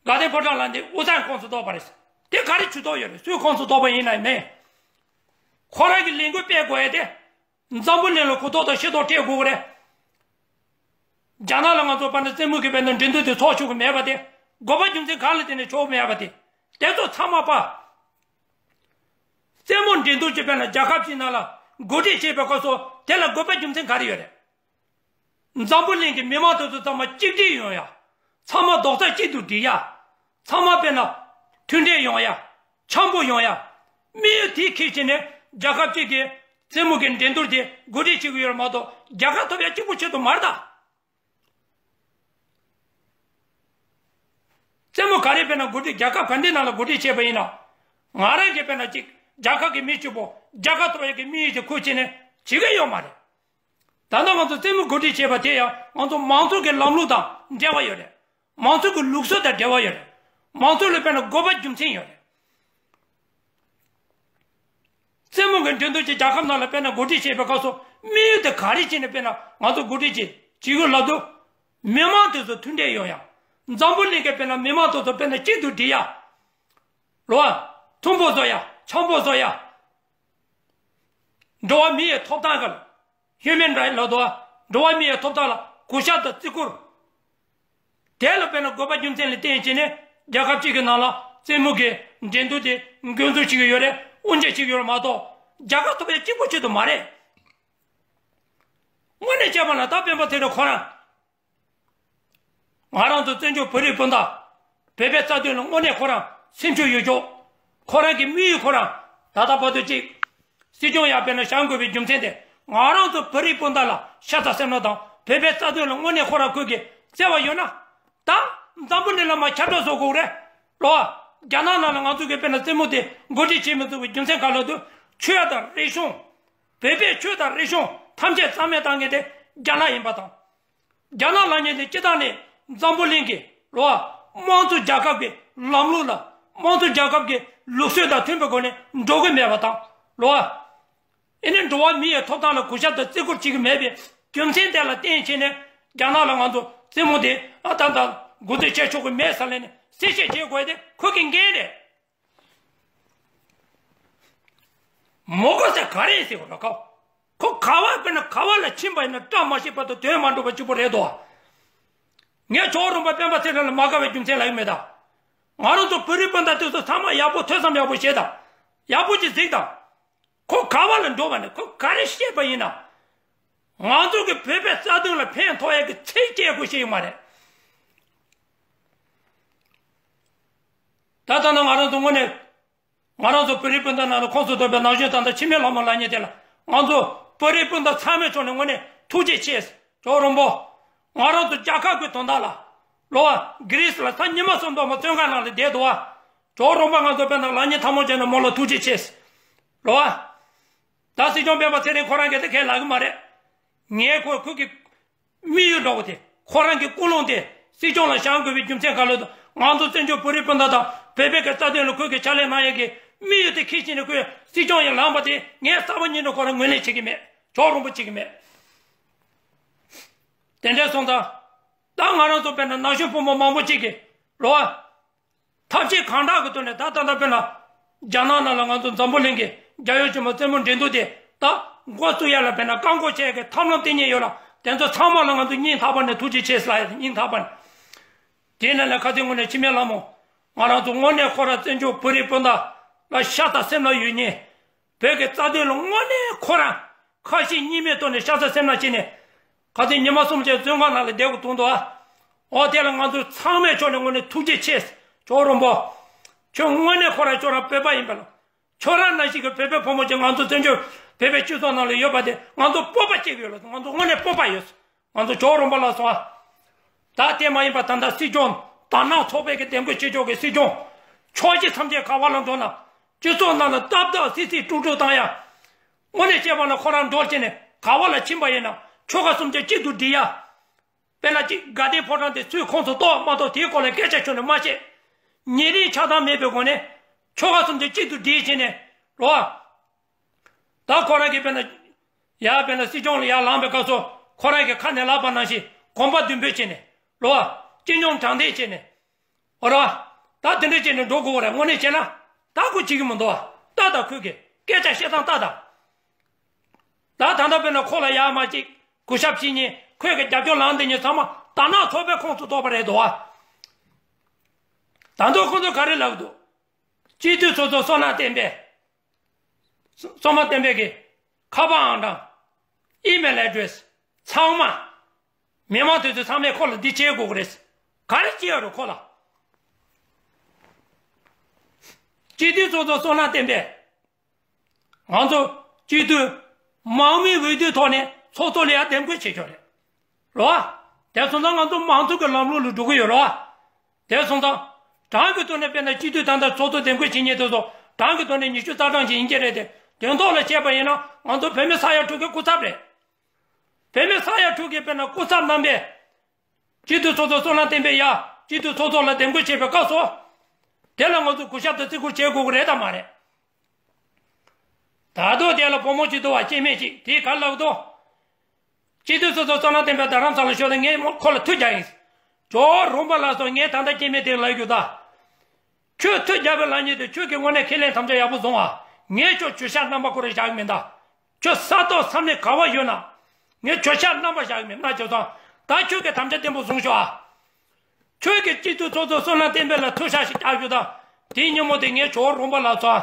དགའ་ལྡན་ཕོ་བྲང་ལ་འདི་དབུས་གཙང་ཁོངས་སུ་གཏོགས་པ་རེད། དེ་ག་རེ་ཇུས་གཏོགས་ཡོད་རེད། སུའི་ཁོངས་སུ་གཏོགས་པ་ཡིན་ན་ཡང་མེད། ཁོ་རང་གི་ལས་འགུལ་སྤེལ་དགོས་ཡ་དེ། འཛམ་བུ་གླིང་ལ་གོ་རྟོགས་དང་ཤེས་རྟོགས་སྤྲད་དགོས་ཀྱི་རེད། རྒྱ་ནག་ལ་ང་ཚོ་བར་ན་རྩེད་མོ་གི་བར་ན་འགྲན་བསྡུར་དེ་ཚོགས་ཆོག་གི་མེད་པ་དེ། དགོས་པ་རྒྱུ་མཚན་གང་ལ་བརྟེན་ནས་ཆོག་གི་མེད་པ་དེ། དེ་ཚོ་ཚང་མ་པ། རྩེད་མོ་འགྲན་བསྡུར་གྱི་བར་ན་རྒྱལ་ཁབ་ཅིག་ནང་ལ་གོ་སྒྲིག་བྱས་པའི་སྐབས་སུ་དེ་ལ་དགོས་པ་རྒྱུ་མཚན་ག་རེ་ཡོད་རེད། འཛམ་བུ་གླིང་གི་མི་མང་དེ་ཚོ་ཚང་མ་གཅིག་སྒྲིལ་ཡོང་ཡ། ཚང་མ་རྡོག་རྩ་གཅིག་ཏུ་སྒྲིལ་ཡ། ཚང་མ་དཔེར་ན། མཐུན་འབྲེལ་ཡོང་ཡ། འཆམ་པོ་ཡོང་ཡ། དམིགས་ཡུལ་དེ་ཁྱེར་བྱས་ནས་རྒྱལ་ཁབ་གཅིག་གི་རྩེད་མོ་གི་འགྲན་བསྡུར་དེ་གོ་སྒྲིག་བྱེད་ཀྱི་ཡོད་རེད་མ་གཏོགས་རྒྱལ་ཁ་ཐོབ་ཡ་གཅིག་པོ་ཆེད་དུ་མ་རེད་ད། རྩེད་མོ་ག་རེ་དཔེར་ན་གོ་སྒྲིག་རྒྱལ་ཁབ་ག་འདྲའི་ནང་ལ་གོ་སྒྲིག་བྱས་པ་ཡིན་ན། ང་རང་གིས་དཔེར་ན་གཅིག་རྒྱལ་ཁབ་ཀྱི་མི་གཅིག་པོ་རྒྱལ་ཁ་ཐོབ་ཡ་གི་དམིགས་ཡུལ་དེ་ཁུར་བྱས་ནས་བྱེད་ཀྱི་ཡོད་མ་རེད། ད་ལྟ་ང་ཚོ་རྩེད་མོ་གོ་སྒྲིག་བྱས་པ་དེ་ཡང་ང་ཚོ་མང་གཙོ་གི་ལམ་ལུགས་དང་འབྲེལ་བ་ཡོད་རེད། མང་གཙོ་གི་ལུགས་སྲོལ་དང་འབྲེལ་བ་ཡོད་རེད། མང་གཙོ་ལ་དཔེར་ན་དགོས་པ་རྒྱུ་མཚན་ཡོད་རེད། རྩེད་མོ་གི་འགྲན་བསྡུར་གྱི་རྒྱལ་ཁབ་ནང་ལ་དཔེར་ན་གོ་སྒྲིག་བྱས་པའི་སྐབས་སུ་དམིགས་ཡུལ་དེ་ག་རེ་བྱས་ནས་དཔེར་ན་ང་ཚོ་གོ་སྒྲིག་བྱེད་ཀྱི་ཡོད་ལབ་དུས། མི་མང་དེ་ཚོ་མཐུན་འབྲེལ་ཡོང་ཡ། འཛམ་བུ་གླིང་གི་དཔེར་ན་མི་མང་དེ་ཚོ་དཔེར་ན་གཅིག་ཏུ་སྒྲིལ་ཡ། རོ། མཐུན་པོ་བཟོ་ཡ། འཆམ་པོ་བཟོ་ཡ། འགྲོ་བ་མི་ཡི་ཐོབ་ཐང་གི། Human Right ལབ་དོ། འགྲོ་བ་མི་ཡི་ཐོབ་ཐང་ལ་གུས་ཞབས་དང་བརྩི་བཀུར། དེ་ལ་དཔེར་ན་དགོས་པ་རྒྱུ་མཚན་ལ་བརྟེན་བྱས་ནས་རྒྱལ་ཁབ་གཅིག་གི་ནང་ལ་རྩེད་མོ་གི་འགྲན་བསྡུར་དེ་འགོ་འཛུགས་བྱེད་ཀྱི་ཡོད་རེད། དབུ་འབྱེད་བྱེད་ཀྱི་ཡོད་རེད་མ་གཏོགས་རྒྱལ་ཁ་ཐོབ་ཡ་གཅིག་པོ་ཆེད་དུ་མ་རེད། དངོས་གནས་བྱས་པ་ན་ད་སྤེན་པ་ཚེ་རིང་ཁོ་རང་། ང་རང་ཚོ་བཙན་བྱོལ་བོད་རིགས་སྤུན་ཟླ། བོད་པའི་རྩ་དོན་ལ་དངོས་གནས་ཁོ་རང་སེམས་ཤུགས་ཡོད་ཀྱོག་ཁོ་རང་གི་དམིགས་ཡུལ་ཁོ་རང་ད་ལྟ་བར་དུ་གཅིག་སྲིད་སྐྱོང་ཡར་དཔེར་ན་བཞེངས་དགོས་པའི་རྒྱུ་མཚན་དེ། ང་རང་ཚོ་བོད་རིགས་སྤུན་ཟླ་ལ་ཤ་ཚ་སེམས་ལ་དང་བོད་པའི་རྩ་དོན་ལ་དངོས་གནས་ཁོ་རང་ཁོས་ཀྱི་བརྩེ་བ་ཡོད་ན། ད་འཛམ་བུ་གླིང་ལ་མ་ཁྱབ་བསྒྲགས་བཟོ་དགོས་རེད། ལོ། རྒྱ་ནག་ནང་ལ་ང་ཚོ་གི་དཔེར་ན་རྩེད་མོ་དེ་འགོ་ཁྲིད་བྱེད་མི་ཐུབ་པའི་རྒྱུ་མཚན་ག་ལ་འདུག་ཆོས་དང་རིག་གཞུང་། བོད་པའི་ཆོས་དང་རིག་གཞུང་ཐམས་ཅད་རྩ་མེད་བཏང་མཁན་དེ་རྒྱ་ནག་ཡིན་པ་དང་། རྒྱ་ནག་ལབ་མཁན་དེ་སྤྱི་བཏང་ནས་འཛམ་བུ་གླིང་གི་ལོ། དམངས་གཙོ་རྒྱལ་ཁབ་ཀྱི་ལམ་ལུགས་ལ་དམངས་གཙོ་རྒྱལ་ཁབ་ཀྱི་ལུགས་སྲོལ་དང་མཐུན་པའི་སྒོ་ནས་འགྲོ་གི་མེད་པ་དང་ལོ། ཨེ་ནས་འགྲོ་བ་མི་ཡི་ཐོབ་ཐང་ལ་གུས་ཞབས་དང་བརྩི་བཀུར་བྱེད་ཀྱི་མེད་པའི་རྒྱུ་མཚན་དེ་ལ་བརྟེན་བྱས་ནས་རྒྱ་ནག་ལ་ང་ཚོ་རྩེད་མོ་དེ་ཨ་ད་ད་འགོ་འཛུགས་བྱས་ཆོག་གི་མེད་ཟེར་ལབ་ནས་གསལ་བཤད་བྱེད་དགོས་དེ་ཁོ་གི་འགན་རེད། མོ་གོ་ས་ག་རེ་ཟེར་བ་ལ་ཁོ། ཁོ་ག་བ་དཔེར་ན་ག་བ་ལ་ཕྱིན་པ་ཡིན་ན་བཀྲ་མ་ཤིས་པ་དང་དོན་མ་འགྲུབ་པ་གཅིག་པོ་རེད་དོ། ངས་ཇོ་བོ་རོང་པ་སྤེན་པ་ཚེ་རིང་ལ་མ་དགའ་བའི་རྒྱུ་མཚན་ལ་ཡོད་མེད་ད། ང་རང་ཚོ་བོད་རིགས་སྤུན་ཟླ་དེ་ཚོ་ཚང་མ་ཡག་པོ་ཐོས་བསམ་ཡག་པོ་བྱེད་དང་། ཡག་པོ་ཅིག་གཟིགས་དང་། ཁོ་ག་བ་ལ་འགྲོ་བ་ནས་ཁོ་ག་རེ་བཤད་པ་ཡིན་ན། ང་ཚོ་གི་བོད་པའི་རྩ་དོན་ལ་ཕན་ཐོགས་ཡས་ཀྱི་ཚིག་སྐྱེལ་དགོས་ཤེས་ཡོད་མ་རེད། ད་ལྟ་ན་ང་རང་ཚོ་དངོས་གནས། ང་རང་ཚོ་བོད་རིགས་སྤུན་ཟླ་ནང་ལ་ཁོངས་སུ་གཏོགས་པའི་ན་གཞོན་ད་ལྟ་འཆི་མེད་ལྷ་མོ་ལབ་མཁན་དེ་ལ་ང་ཚོ་བོད་རིགས་སྤུན་ཟླ་ཚང་མའི་ཕྱོགས་ནས་དངོས་གནས་ཐུགས་རྗེ་ཆེ། ཇོ་བོ་རོང་པོ། ང་རང་ཚོ་རྒྱལ་ཁབ་ཀྱི་དོན་དག་ལ། ལོ་བ། གྷི་རི་སི་ལ་ས་ཉི་མ་གསུམ་དུ་མ་བཙོན་ཁང་ནང་ལ་བསྡད་འདུག་བ། ཇོ་བོ་རོང་པོ་ང་ཚོ་དཔེར་ན་ལག་གཉིས་ཐལ་མོ་སྦྱར་ནས་མོ་ལ་ཐུགས་རྗེ་ཆེ། ལོ་བ། ད་སྲིད་སྐྱོང་སྤེན་པ་ཚེ་རིང་ཁོ་རང་གིས་དེ་གས་ལབ་གི་མ་རེད། ངས་ཁོ་ཁོ་གི་དམིགས་ཡུལ་འདྲ་བོ་དེ་ཁོ་རང་གི་ཀུན་སློང་དེ་སྲིད་སྐྱོང་ལ་བཞེངས་དགོས་པའི་རྒྱུ་མཚན་ག་ལ་འདུག་ང་ཚོ་བཙན་བྱོལ་བོད་རིགས་སྤུན་ཟླ་དང་བོད་པའི་གི་རྩ་དོན་ལ་ཁོས་གི་ཕྱག་ལས་གནང་ཡས་ཀྱི་དམིགས་ཡུལ་དེ་ཁས་ཁྱེར་ནས་ཁོས་སྲིད་སྐྱོང་ཡང་ལངས་པ་དེ་ངས་གསར་པ་ཉིད་དུ་ཁོ་རང་ངོས་ལེན་བྱེད་ཀྱི་མེད། ཇོ་བོ་རོང་པོ་བྱེད་ཀྱི་མེད། དེ་འདྲ་སོང་ཙང་། ད་ང་རང་ཚོ་དཔེར་ན་ན་གཞོན་ཕོ་མོ་མང་པོ་ཅིག་གིས་ལོ། ཐབས་ཤེས་གང་དྲག་གི་ཐོག་ནས་ད་ལྟ་ད་དཔེར་ན། རྒྱ་ནག་ནང་ལ་ང་ཚོ་འཛམ་བུ་གླིང་གི་རྒྱལ་ཡོངས་ཆེན་མོ་རྩེད་མོ་འགྲན་བསྡུར་དེ་ད་འགོ་བཙུགས་ཡ་ལ་དཔེར་ན་བཀག་འགོག་བྱེད་ཡ་གི་ཐབས་ལམ་དེ་གཉིས་ཡོད་ལ་དེ་ཚོ་ཚང་མ་ལ་ང་ཚོ་སྙིང་ཐག་པ་ནས་ཐུགས་རྗེ་ཆེ་ཟེར་ལ་ཡ་སྙིང་ཐག་པ་ནས། དེ་ནས་ལ་ཁ་སང་དངོས་གནས་འཆི་མེད་ལྷ་མོ། ང་རང་ཚོ་དངོས་གནས་ཁོ་རང་བཙན་བྱོལ་བོད་རིགས་སྤུན་ཟླ་ལ་ཤ་ཚ་སེམས་ལ་ཡོད་མཁན། བོད་ཀྱི་རྩ་དོན་ལ་དངོས་གནས་ཁོ་རང་ཁ་ཞེ་གཉིས་མེད་ཐོག་ནས་ཤ་ཚ་སེམས་ལ་བྱས་ནས། ཁ་སང་ཉི་མ་གསུམ་ཅིག་བཙོན་ཁང་ནང་ལ་བསྡད་དགོས་བྱུང་འདུག་ཨ། འོ་དེ་ལ་ང་ཚོ་ཚང་མའི་ཕྱོགས་ནས་དངོས་གནས་ཐུགས་རྗེ་ཆེ། ཇོ་བོ་རོང་པོ། ཁྱོད་དངོས་གནས་ཁོ་རང་ཁྱོད་རང་བོད་པ་ཡིན་པ་ལ། ཁྱོད་རང་ནང་བཞིན་གྱི་བོད་པའི་ཕོ་མོ་ཅིག་ང་ཚོ་བཙན་བྱོལ་བོད་པའི་སྤྱི་ཚོགས་ནང་ལ་ཡོད་པ་དེ་ང་ཚོ་སྤོབས་པ་སྐྱེ་གི་ཡོད་ལ་ང་ཚོ་དངོས་གནས་སྤོབས་པ་ཡོད། ང་ཚོ་ཇོ་བོ་རོང་པོ་ལ་སོང་ཨ། ད་དེ་མ་ཡིན་པ་ད་ལྟ་སྲིད་སྐྱོང་ དར་ནག་ཚོགས་པའི་གི་འདེམས་བསྐོ་བྱེད་ཕྱོགས་ཀྱི་སྲིད་སྐྱོང་། ཕྱོགས་བཞི་མཚམས་བརྒྱད་ག་བ་ལ་འགྲོ་ན། སྤྱི་ཚོགས་ནང་ལ་སྟབས་བདེ་སིག་སིག་དཀྲུག་དཀྲུག་བཏང་ཡ། དངོས་གནས་བྱས་པ་ན་ཁོ་རང་འགྲོ་བྱས་ནས་ག་བ་ལ་ཕྱིན་པ་ཡིན་ན་ཆོལ་ཁ་གསུམ་ཆ་གཅིག་ཏུ་སྒྲིལ་ཡ། དཔེར་ན་གཅིག་དགའ་ལྡན་ཕོ་བྲང་དེ་སུའི་ཁོངས་སུ་གཏོགས་མ་གཏོགས་དེའི་སྐོར་ལ་སྐད་ཆ་ཁྱོན་ནས་མ་བཤད། ཉེ་རིང་ཆགས་སྡང་མེད་པའི་སྒོ་ནས་ཆོལ་ཁ་གསུམ་ཆ་གཅིག་ཏུ་སྒྲིལ་བྱས་ནས་རོ། ད་ཁོ་རང་གིས་དཔེར་ན། ཡར་དཔེར་ན་སྲིད་སྐྱོང་ལ་ཡར་ལངས་པའི་སྐབས་སུ་ཁོ་རང་གི་ཁ་ནས་ལབ་པ་ནང་བཞིན་གོམ་པ་མདུན་སྤོས་བྱས་ནས་རོ། སྤྱི་སྙོམས་དྲང་བདེན་བྱས་ནས། ཨོ་ར། ད་དེ་འདྲ་བྱས་ནས་འགྲོ་དགོས་རེད། དངོས་གནས་བྱས་ན་ད་ཁོ་བྱེད་ཀྱི་མི་འདུག་བ། ལྟ་དང་ཁོས་ཀྱི་སྐད་ཆ་བཤད་སྟངས་ལྟ་དང་། ད་ད་ལྟ་དཔེར་ན་ཁོ་ལ་ཡར་མར་ཅིག་གུས་ཞབས་བྱེད་མཁན་ཁོས་ཀྱི་རྒྱབ་སྐྱོར་ལངས་བསྡད་མཁན་ཚང་མ་དར་ནག་ཚོགས་པའི་ཁོངས་སུ་གཏོགས་པ་རེད་འདུག་བ། ད་དུང་ཁོ་ཚོ་ག་རེ་ལབ་འདུག་སྤྱི་འཐུས་ཚོགས་གཙོ་བསོད་ནམས་བསྟན་འཕེལ། བསོད་ནམས་བསྟན་འཕེལ་གྱི་ཁ་པར་ཨང་གྲངས། ཨི་མེལ་ཨེ་ཌི་རེ་སི། ཚང་མ། མི་མང་དེ་ཚོ་ཚང་མས་ཁོ་ལ་འདི་བྱེད་དགོས་ཀྱི་རེད། ག་རེ་བྱེད་ཡ་རེད་ཁོ་ལ། སྤྱི་འཐུས་ཚོགས་གཙོ་བསོད་ནམས་བསྟན་འཕེལ། ང་ཚོ་སྤྱི་འཐུས་མང་མོས་འོས་བསྡུའི་ཐོག་ནས་ཚོགས་གཙོ་ལ་ཡང་འདེམས་བསྐོ་བྱེད་ཆོག་རེད། རོ། དེ་སོང་ཙང་ང་ཚོ་མང་གཙོ་གི་ལམ་ལུགས་ལ་འགྲོ་གི་ཡོད་རོ། དེ་སོང་ཙང་། གྲངས་ཀྱི་ཐོག་ནས་དཔེར་ན་སྤྱི་འཐུས་ད་ལྟ་ཚོགས་གཙོ་འདེམས་བསྐོ་བྱེད་མཁན་དེ་ཚོ་གྲངས་ཀྱི་ཐོག་ནས་ཉི་ཤུ་རྩ་གྲངས་ཅིག་ཡིན་གྱི་རེད་དེ། དོན་ཐོག་ལ་བྱས་པ་ཡིན་ན་ང་ཚོ་བོད་མི་ས་ཡ་དྲུག་གི་སྐུ་ཚབ་རེད། བོད་མི་ས་ཡ་དྲུག་གི་དཔེར་ན་སྐུ་ཚབ་རྣམ་པས། སྤྱི་འཐུས་ཚོགས་གཙོ་བསོད་ནམས་བསྟན་འཕེལ་ཡ། སྤྱི་འཐུས་ཚོགས་གཙོ་ལ་འདེམས་བསྐོ་བྱེད་པའི་སྐབས་སུ། དེ་ལ་ང་ཚོས་གུས་ཞབས་དང་བརྩི་བཀུར་བྱེད་དགོས་ཀྱི་རེད་དམ་མ་རེད། ད་དུང་དེ་ལ་བུ་མོ་གཅིག་འདུག་བ། སྐྱེ་དམན་གཅིག་དེས་ག་རེ་ལབ་འདུག་སྤྱི་འཐུས་ཚོགས་གཙོ་བསོད་ནམས་བསྟན་འཕེལ་རྡ་རམ་ས་ལ་ཤོག་དང་ངས་ཁོ་ལ་ཐུག་རྒྱག་ཡིན། ཇོ་བོ་རོང་པ་ལགས་སོ། ངས་ད་ལྟ་སྐྱེ་དམན་དེ་ལབ་རྒྱུ་ད། ཁྱོད་ཐུག་རྒྱག་པའི་ལབ་མཁན་དེ་ཁྱོད་ཀྱིས་དངོས་གནས་ཁས་ལེན་དམ་བཅའ་ཡག་པོ་བཟུང་བ། ངས་ཁྱོད་གུས་ཞབས་རྣམ་པ་ཁོ་རང་བཞག་གི་མིན་ད། ཁྱོད་ས་ཐོག་ས་གནས་ག་བ་ཡོད་ན། ངས་གུས་ཞབས་རྣམ་པ་བཞག་གི་མིན་ན་ཁྱོད་ཚང་། ད་ཁྱོད་ཀྱིས་དམ་བཅའ་བརྟན་པོ་བཟུང་ཤོག་ཨ། ཁྱོད་ཀྱིས་སྤྱི་འཐུས་ཚོགས་གཙོ་བསོད་ནམས་བསྟན་འཕེལ་ལ་ཐུག་ཤག་ཞིག་རྒྱག་རྒྱུ་ད། དེའི་ཉིན་མོ་དེ་ངས་ཇོ་བོ་རོང་པ་ལགས་སོ་ཨ།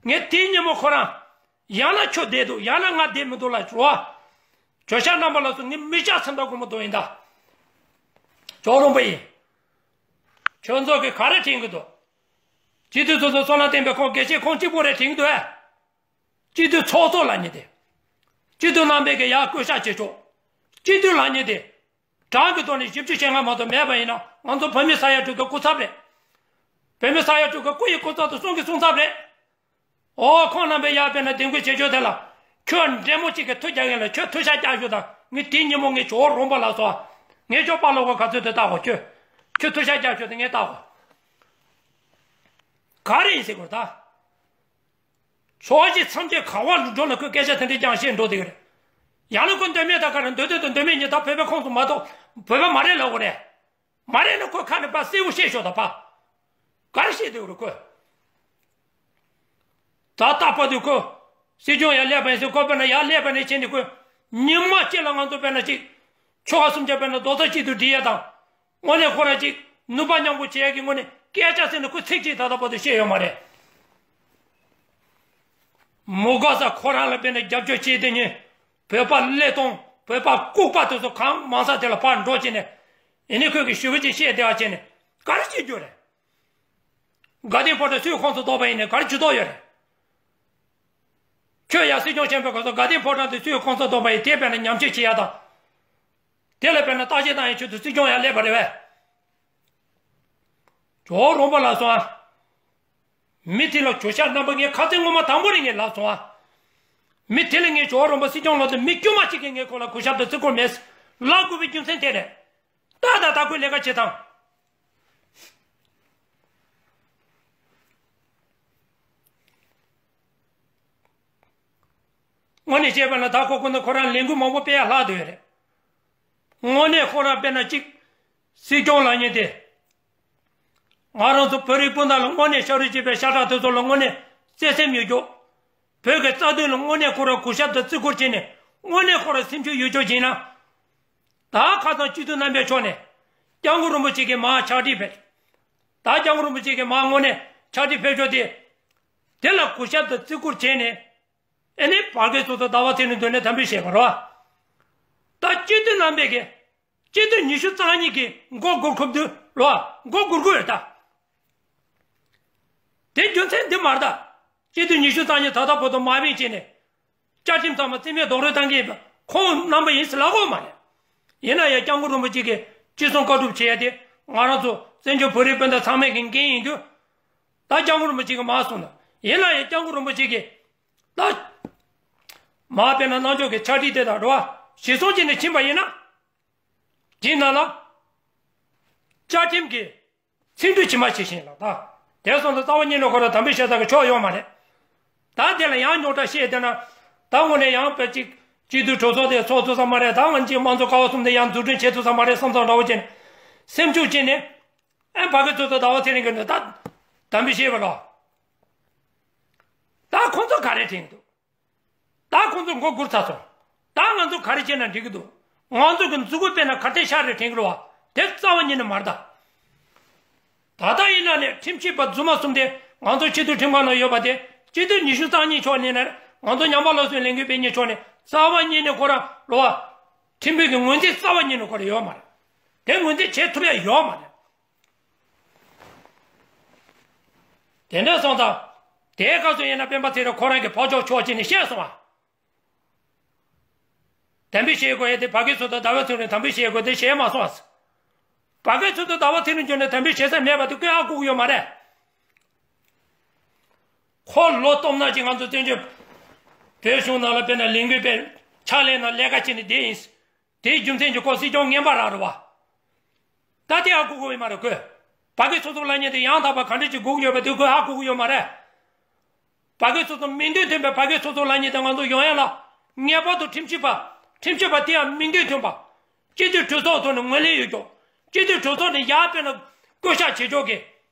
ངས་དེའི་ཉིན་མོ་ཁོ་རང་། ཡང་ན་ཁྱོད་བསྡད་འདུག་ཡང་ན་ང་བསྡད་མི་འདུག་ལ་ཇོ་བོ། གུས་ཞབས་རྣམ་པ་ལགས་སོ། ངས་མི་ཤ་ཚིམ་པ་སྒོར་མོ་འདོན་ཡིན་ད། ཇོ་བོ་རོང་པ་ཡིན། ཁྱོད་ཚོ་གིས་ག་རེ་དྲན་གྱི་འདུག་སྤྱི་འཐུས་ཚོགས་གཙོ་བསོད་ནམས་བསྟན་འཕེལ་ཁོང་དགེ་བཤེས་ཁོང་གཅིག་པོ་རེད་དྲན་གྱི་འདུག་ཨེ། སྤྱི་འཐུས་ཚོགས་གཙོ་ལབ་མཁན་དེ། སྤྱི་འཐུས་རྣམ་པས་ཀྱི་ཡར་བསྐོ་བཞག་བྱེད་ཆོག་སྤྱི་འཐུས་ལབ་མཁན་དེ། གྲངས་ཀྱི་ཐོག་ནས་བཞི་བཅུ་ཞེ་ལྔ་མ་གཏོགས་མེད་པ་ཡིན་ན་ང་ཚོ་བོད་མི་ས་ཡ་དྲུག་གི་སྐུ་ཚབ་རེད། བོད་མི་ས་ཡ་དྲུག་གི་སྐུ་ཡི་སྐུ་ཚབ་དང་གསུང་གི་གསུང་ཚབ་རེད། ཨོ་ཁོང་རྣམ་པས་ཡར་དཔེར་ན་འདེམས་བསྐོ་བྱེད་ཆོག་དེ་ལ། ཁྱོད་འདྲེ་མོ་གཅིག་གིས་ཐུག་རྒྱག་མཁན་ལ་ཁྱོད་ཐུག་ཤག་རྒྱག་ཤོག་དང་། ངས་དེའི་ཉིན་མོ་ངས་ཇོ་བོ་རོང་པ་ལགས་སོ། ངས་ཁྱོད་པ་ལོག་ག་ག་ཚོད་དུ་བལྟ་གོ་ཁྱོད། ཁྱོད་ཐུག་ཤག་རྒྱག་ཤོག་དེ་ངས་བལྟ་གོ་ག་རེ་ཡིན་ཟེར་གོ་ད། ཕྱོགས་བཞི་མཚམས་བརྒྱད་ག་བ་ལ་འགྲོ་ན་ཁོས་སྐད་ཆ་དེ་འདྲས་ཀྱང་བཤད་འགྲོ་དེ་གི་རེད། ཡང་ན་ཁོ་འདོད་མེད་ད་ག་རེ་འདོད་འདོད་དུ་འདོད་མེད་ཉིད་ད་བོད་པའི་ཁོངས་སུ་མ་གཏོགས་བོད་པ་མ་རེད་ལབ་དགོས་རེད། མ་རེད་ན་ཁོ་ཁ་ནས་པ་གསལ་པོ་བཤད་ཤོག་དང་པ། ག་རེ་བཤད་དེ་གི་རེད་ཁོས། ད་ལྟ་བར་དུ་ཁོ། སྲིད་སྐྱོང་ཡར་སླེབས་པ་ཡིན་ཟེར་ཁོ་དཔེར་ན་ཡར་སླེབས་པ་ནས་བྱས་ནས་ཁོས། ཉི་མ་གཅིག་ལ་ང་ཚོ་དཔེར་ན་གཅིག་ཆོལ་ཁ་གསུམ་ཆ་དཔེར་ན་རྡོག་རྩ་གཅིག་ཏུ་སྒྲིལ་ཡ་དང་། དངོས་གནས་ཁོ་རང་གཅིག་ནུས་པ་མཉམ་སྤུངས་བྱེད་ཡ་གི་ངོས་ནས་སྐད་ཆ་ཟེར་ནས་ཁོས་ཚིག་གཅིག་ད་ལྟ་བར་དུ་བཤད་ཡོད་མ་རེད། མུ་ག་ས་ཁོ་རང་ལ་དཔེར་ན་རྒྱབ་སྐྱོར་བྱེད་དེ་ཉིན། བོད་པ་ཀླད་སྟོང་བོད་པ་ལྐུགས་པ་དེ་ཚོ་གང་མང་ས་དེ་ལ་ཕར་འགྲོ་བྱས་ནས། ཡིན་ནའི་ཁོས་གི་ཞུ་བ་ཅིག་བཤད་བདེ་བ་བྱས་ནས་ག་རེ་བྱེད་རྒྱུ་རེད། དགའ་ལྡན་ཕོ་བྲང་སུའི་ཁོངས་སུ་གཏོགས་པ་ཡིན་ནའི་ག་རེ་ཇུས་གཏོགས་ཡོད་རེད། ཁྱོད་ཡར་སྲིད་སྐྱོང་བྱས་པའི་སྐབས་སུ་དགའ་ལྡན་ཕོ་བྲང་དེ་སུའི་ཁོངས་སུ་གཏོགས་པ་ཡིན་དེ་དཔེར་ན་ཉམས་བཅོས་བྱེད་ཡ་དང་། དེ་ལ་དཔེར་ན་བརྟག་དཔྱད་བཏང་ཡའི་ཆེད་དུ་སྲིད་སྐྱོང་ཡར་སླེབས་པ་རེད་བས། ཇོ་བོ་རོང་པ་ལགས་སོ་ཨ། མི་དེ་ལ་གུས་ཞབས་རྣམ་པ་ངས་ཁ་སང་སྔོན་མ་དང་པོ་རེད་ངས་ལབ་སོང་ཨ། མི་དེ་ལ་ངས་ཇོ་བོ་རོང་པ་སྲིད་སྐྱོང་ལགས་དང་མི་དཀྱུས་མ་གཅིག་གིས་ངས་ཁོ་ལ་གུས་ཞབས་དང་བརྩི་བཀུར་མེད་ལབ་དགོས་པའི་རྒྱུ་མཚན་དེ་རེད། ཏག་ཏག་ཏག་ཁོས་ལས་ཀ་བྱེད་སྟངས། དངོས་གནས་བཤད་པ་ན་ད་ཁོ་ཁོ་ན་ཁོ་རང་ལས་འགུལ་མང་པོ་སྤེལ་ཡ་ལྷག་བསྡད་ཡོད་རེད། དངོས་གནས་ཁོ་རང་དཔེར་ན་གཅིག་སྲིད་སྐྱོང་ལབ་མཁན་དེ། ང་རང་ཚོ་བོད་རིགས་སྤུན་ཟླ་ལ་དངོས་གནས་ཤ་རུས་གཅིག་པའི་ཤ་ཁྲག་དེ་ཚོ་ལ་དངོས་གནས་བརྩེ་སེམས་ཡོད་རྒྱུ། བོད་ཀྱི་རྩ་དོན་ལ་དངོས་གནས་ཁོ་རང་གུས་ཞབས་དང་བརྩི་བཀུར་བྱས་ནས་དངོས་གནས་ཁོ་རང་སེམས་ཤུགས་ཡོད་རྒྱུ་ཡིན་ན། ད་ཁ་སང་སྤྱི་འཐུས་རྣམ་པའི་ཕྱོགས་ནས་སྐྱབས་མགོན་རིན་པོ་ཆེ་གིས་མར་ཕྱག་བྲིས་ཕེབས། ད་སྐྱབས་མགོན་རིན་པོ་ཆེ་གིས་མར་དངོས་གནས་ཕྱག་བྲིས་ཕེབས་ཕྱོགས་དེ། དེ་ལ་གུས་ཞབས་དང་བརྩི་བཀུར་བྱས་ནས། ཨེ་ནི་བར་བརྒལ་སོ་སོ་ཟླ་བ་ཚེ་རིང་མདུན་ནས་དམ་འབུལ་བྱས་པ་རོ། ད་སྤྱི་འཐུས་རྣམ་པས་ཀྱི། སྤྱི་འཐུས་ཉི་ཤུ་རྩ་གཉིས་ཀྱིས་མགོ་སྒུར་ཁུབ་དུས་རོ། མགོ་སྒུར་དགོས་རེད་ད། དེ་རྒྱུ་མཚན་འདི་མ་རེད་ད། སྤྱི་འཐུས་ཉི་ཤུ་རྩ་གཉིས་ད་ལྟ་བར་དུ་མར་མེ་བྱས་ནས། བཅའ་ཁྲིམས་ཚང་མ་རྩིས་མེད་རྡོག་རོལ་བཏང་གི་ཡིན་པ་ཁོང་རྣམ་པ་ཡིན་ཟེར་ལབ་དགོས་མ་རེད། ཡིན་ན་ཡང་སྐྱབས་མགོན་རིན་པོ་ཆེ་གིས་ཅི་གསུང་བཀའ་སྒྲུབ་བྱེད་ཡ་དེ་ང་རང་ཚོ་ བཙན་བྱོལ་བོད་རིགས་སྤུན་ཟླ་ཚང་མས་ཀྱི་འགན་ཡིན་དུས། ད་སྐྱབས་མགོན་རིན་པོ་ཆེ་གིས་མར་གསུངས་ན། ཡིན་ན་ཡང་སྐྱབས་མགོན་རིན་པོ་ཆེ་གིས་ད། མར་དཔེར་ན་རྣམ་འབྱོར་གྱི་ཕྱག་བྲིས་དེ་དག་རེད་བ། གཞིར་བཟུང་བྱས་ནས་ཕྱིན་པ་ཡིན་ན། དེའི་ནང་ལ། བཅའ་ཁྲིམས་ཀྱི་ཚིག་འབྲུ་ཇི་མ་ཇི་བཞིན་ལ་ད། དེ་སོང་ཙང་རྩ་བ་ཉིད་ནས་ཁོ་རང་དམ་འབུལ་བྱེད་ས་གི་ཕྱོགས་ཡོད་མ་རེད། ད་དེ་ལ་ཡང་རྙོག་དྲ་བཤད་བསྡད་ན། ད་དངོས་གནས་ཡང་དཔེ་གཅིག་སྤྱི་འཐུས་གྲོས་ཚོགས་དེ་ཚོགས་ཐུབ་ས་མ་རེད། ད་ང་ཚོའི་དམངས་གཙོ་ཀ་བ་གསུམ་དེ་ཡང་འཛུགས་སྐྲུན་བྱེད་ཐུབ་ས་མ་རེད་བསམ་བསམ་འདྲ་བོ་བྱས་ནས། སེམས་ཤུགས་བྱས་ནས། ཨེ་ཕ་གི་ཚོགས་གཙོ་ཟླ་བ་ཚེ་རིང་གིས་ནི་ད། དམ་འབུལ་བྱས་པ་ལ། ད་ཁོང་ཚོ་ག་རེ་དྲན་འདུག་ད་ཁོང་ཚོ་མགོ་སྒུར་ཚར་སོང་། ད་ང་ཚོ་ག་རེ་བྱས་ན་འགྲིག་གི་འདུག་ང་ཚོ་གི་མཛུབ་གུ་དཔེར་ན་གར་ཐིག་ཤར་རེ་དྲན་གི་རེད་བ། དེ་རྩ་བ་ཉིད་ནས་མ་རེད་ད། ད་ལྟ་ཡིན་ན་ནས་ཁྲིམས་ཞིབ་པ་རྫུན་མ་གསུམ་དེ་ང་ཚོ་སྤྱི་འཐུས་ཁྲིམས་ཁང་ནང་ཡོད་པ་དེ། སྤྱི་འཐུས་ཉི་ཤུ་རྩ་གཉིས་ཕྱོགས་ནས་ནས་ང་ཚོ་ཉམས་པ་སློབ་གསོའི་ལས་འགུལ་སྤེལ་མཁན་ཕྱོགས་ནས་རྩ་བ་ཉིད་ནས་ཁོ་རང་རེད་བ། ཁྲིམས་དཔོན་གྱི་ངོས་འཛིན་རྩ་བ་ཉིད་ནས་ཁོ་རང་ཡོད་མ་རེད། དེ་ངོས་འཛིན་བྱེད་ཐུབ་ཡ་ཡོད་མ་རེད། དེ་འདྲ་སོང་ཙང་། དེའི་སྐབས་སུ་ཡིན་ན་སྤེན་པ་ཚེ་རིང་ཁོ་རང་གི་ཕར་ཕྱོགས་ཕྱོགས་གཅིག་ནས་བཤད་སོང་བ། དམ་འབུལ་བྱེད་དགོས་ཡ་དེ་ཕ་གི་ཚོགས་གཙོ་ཟླ་བ་ཚེ་རིང་དམ་འབུལ་བྱེད་དགོས་དེ་བྱས་མ་སོང་བ། ཕ་གི་ཚོགས་གཙོ་ཟླ་བ་ཚེ་རིང་བརྒྱུད་ནས་དམ་འབུལ་བྱེད་ས་མེད་པ་དེ་བཀོད་ཨ་ཁུག་ཡོད་མ་རེད། ཁོ་ལོ་སྟོང་ནང་ཅིག་ང་ཚོ་བཙན་བྱོལ་བོད་གཞུང་ནང་ལ་དཔེར་ན་ལས་འགུལ་སྤེལ་ཕྱག་ལས་ནང་ལས་ཀ་བྱས་ནས་བསྡད་ཡིན། དེའི་རྒྱུ་མཚན་གྱིས་ཁོ་སྲིད་སྐྱོང་ངན་པ་རང་རེད་བ། ད་དེ་ཨ་ཁུག་ཁུག་ཡིན་མ་རེད་ཁོས། ཕ་གི་ཚོགས་གཙོ་ལབ་མཁན་དེ་ཡང་དག་པ་ག་འདྲ་ཅིག་དགོས་ཀྱི་ཡོད་པ་དེ་ཁོས་ཧ་གོ་གི་ཡོད་མ་རེད། ཕ་གི་ཚོགས་གཙོ་མིང་དོན་མཐུན་པའི་ཕ་གི་ཚོགས་གཙོ་ལབ་མཁན་དེ་ང་ཚོ་ཡོང་ཡ་ལ་ངེས་པར་དུ་ཁྲིམས་ཞིབ་པ། ཁྲིམས་ཞིབ་པ་དེ་ཡང་མིང་དོན་མཐུན་པ། སྤྱི་འཐུས་གྲོས་ཚོགས་ཐོག་ནས་ངོས་ལེན་ཡོད་ཀྱོག་སྤྱི་འཐུས་གྲོས་ཚོགས་ནས་ཡར་དཔེར་ན་བསྐོ་བཞག་བྱེད་ཆོག་གི་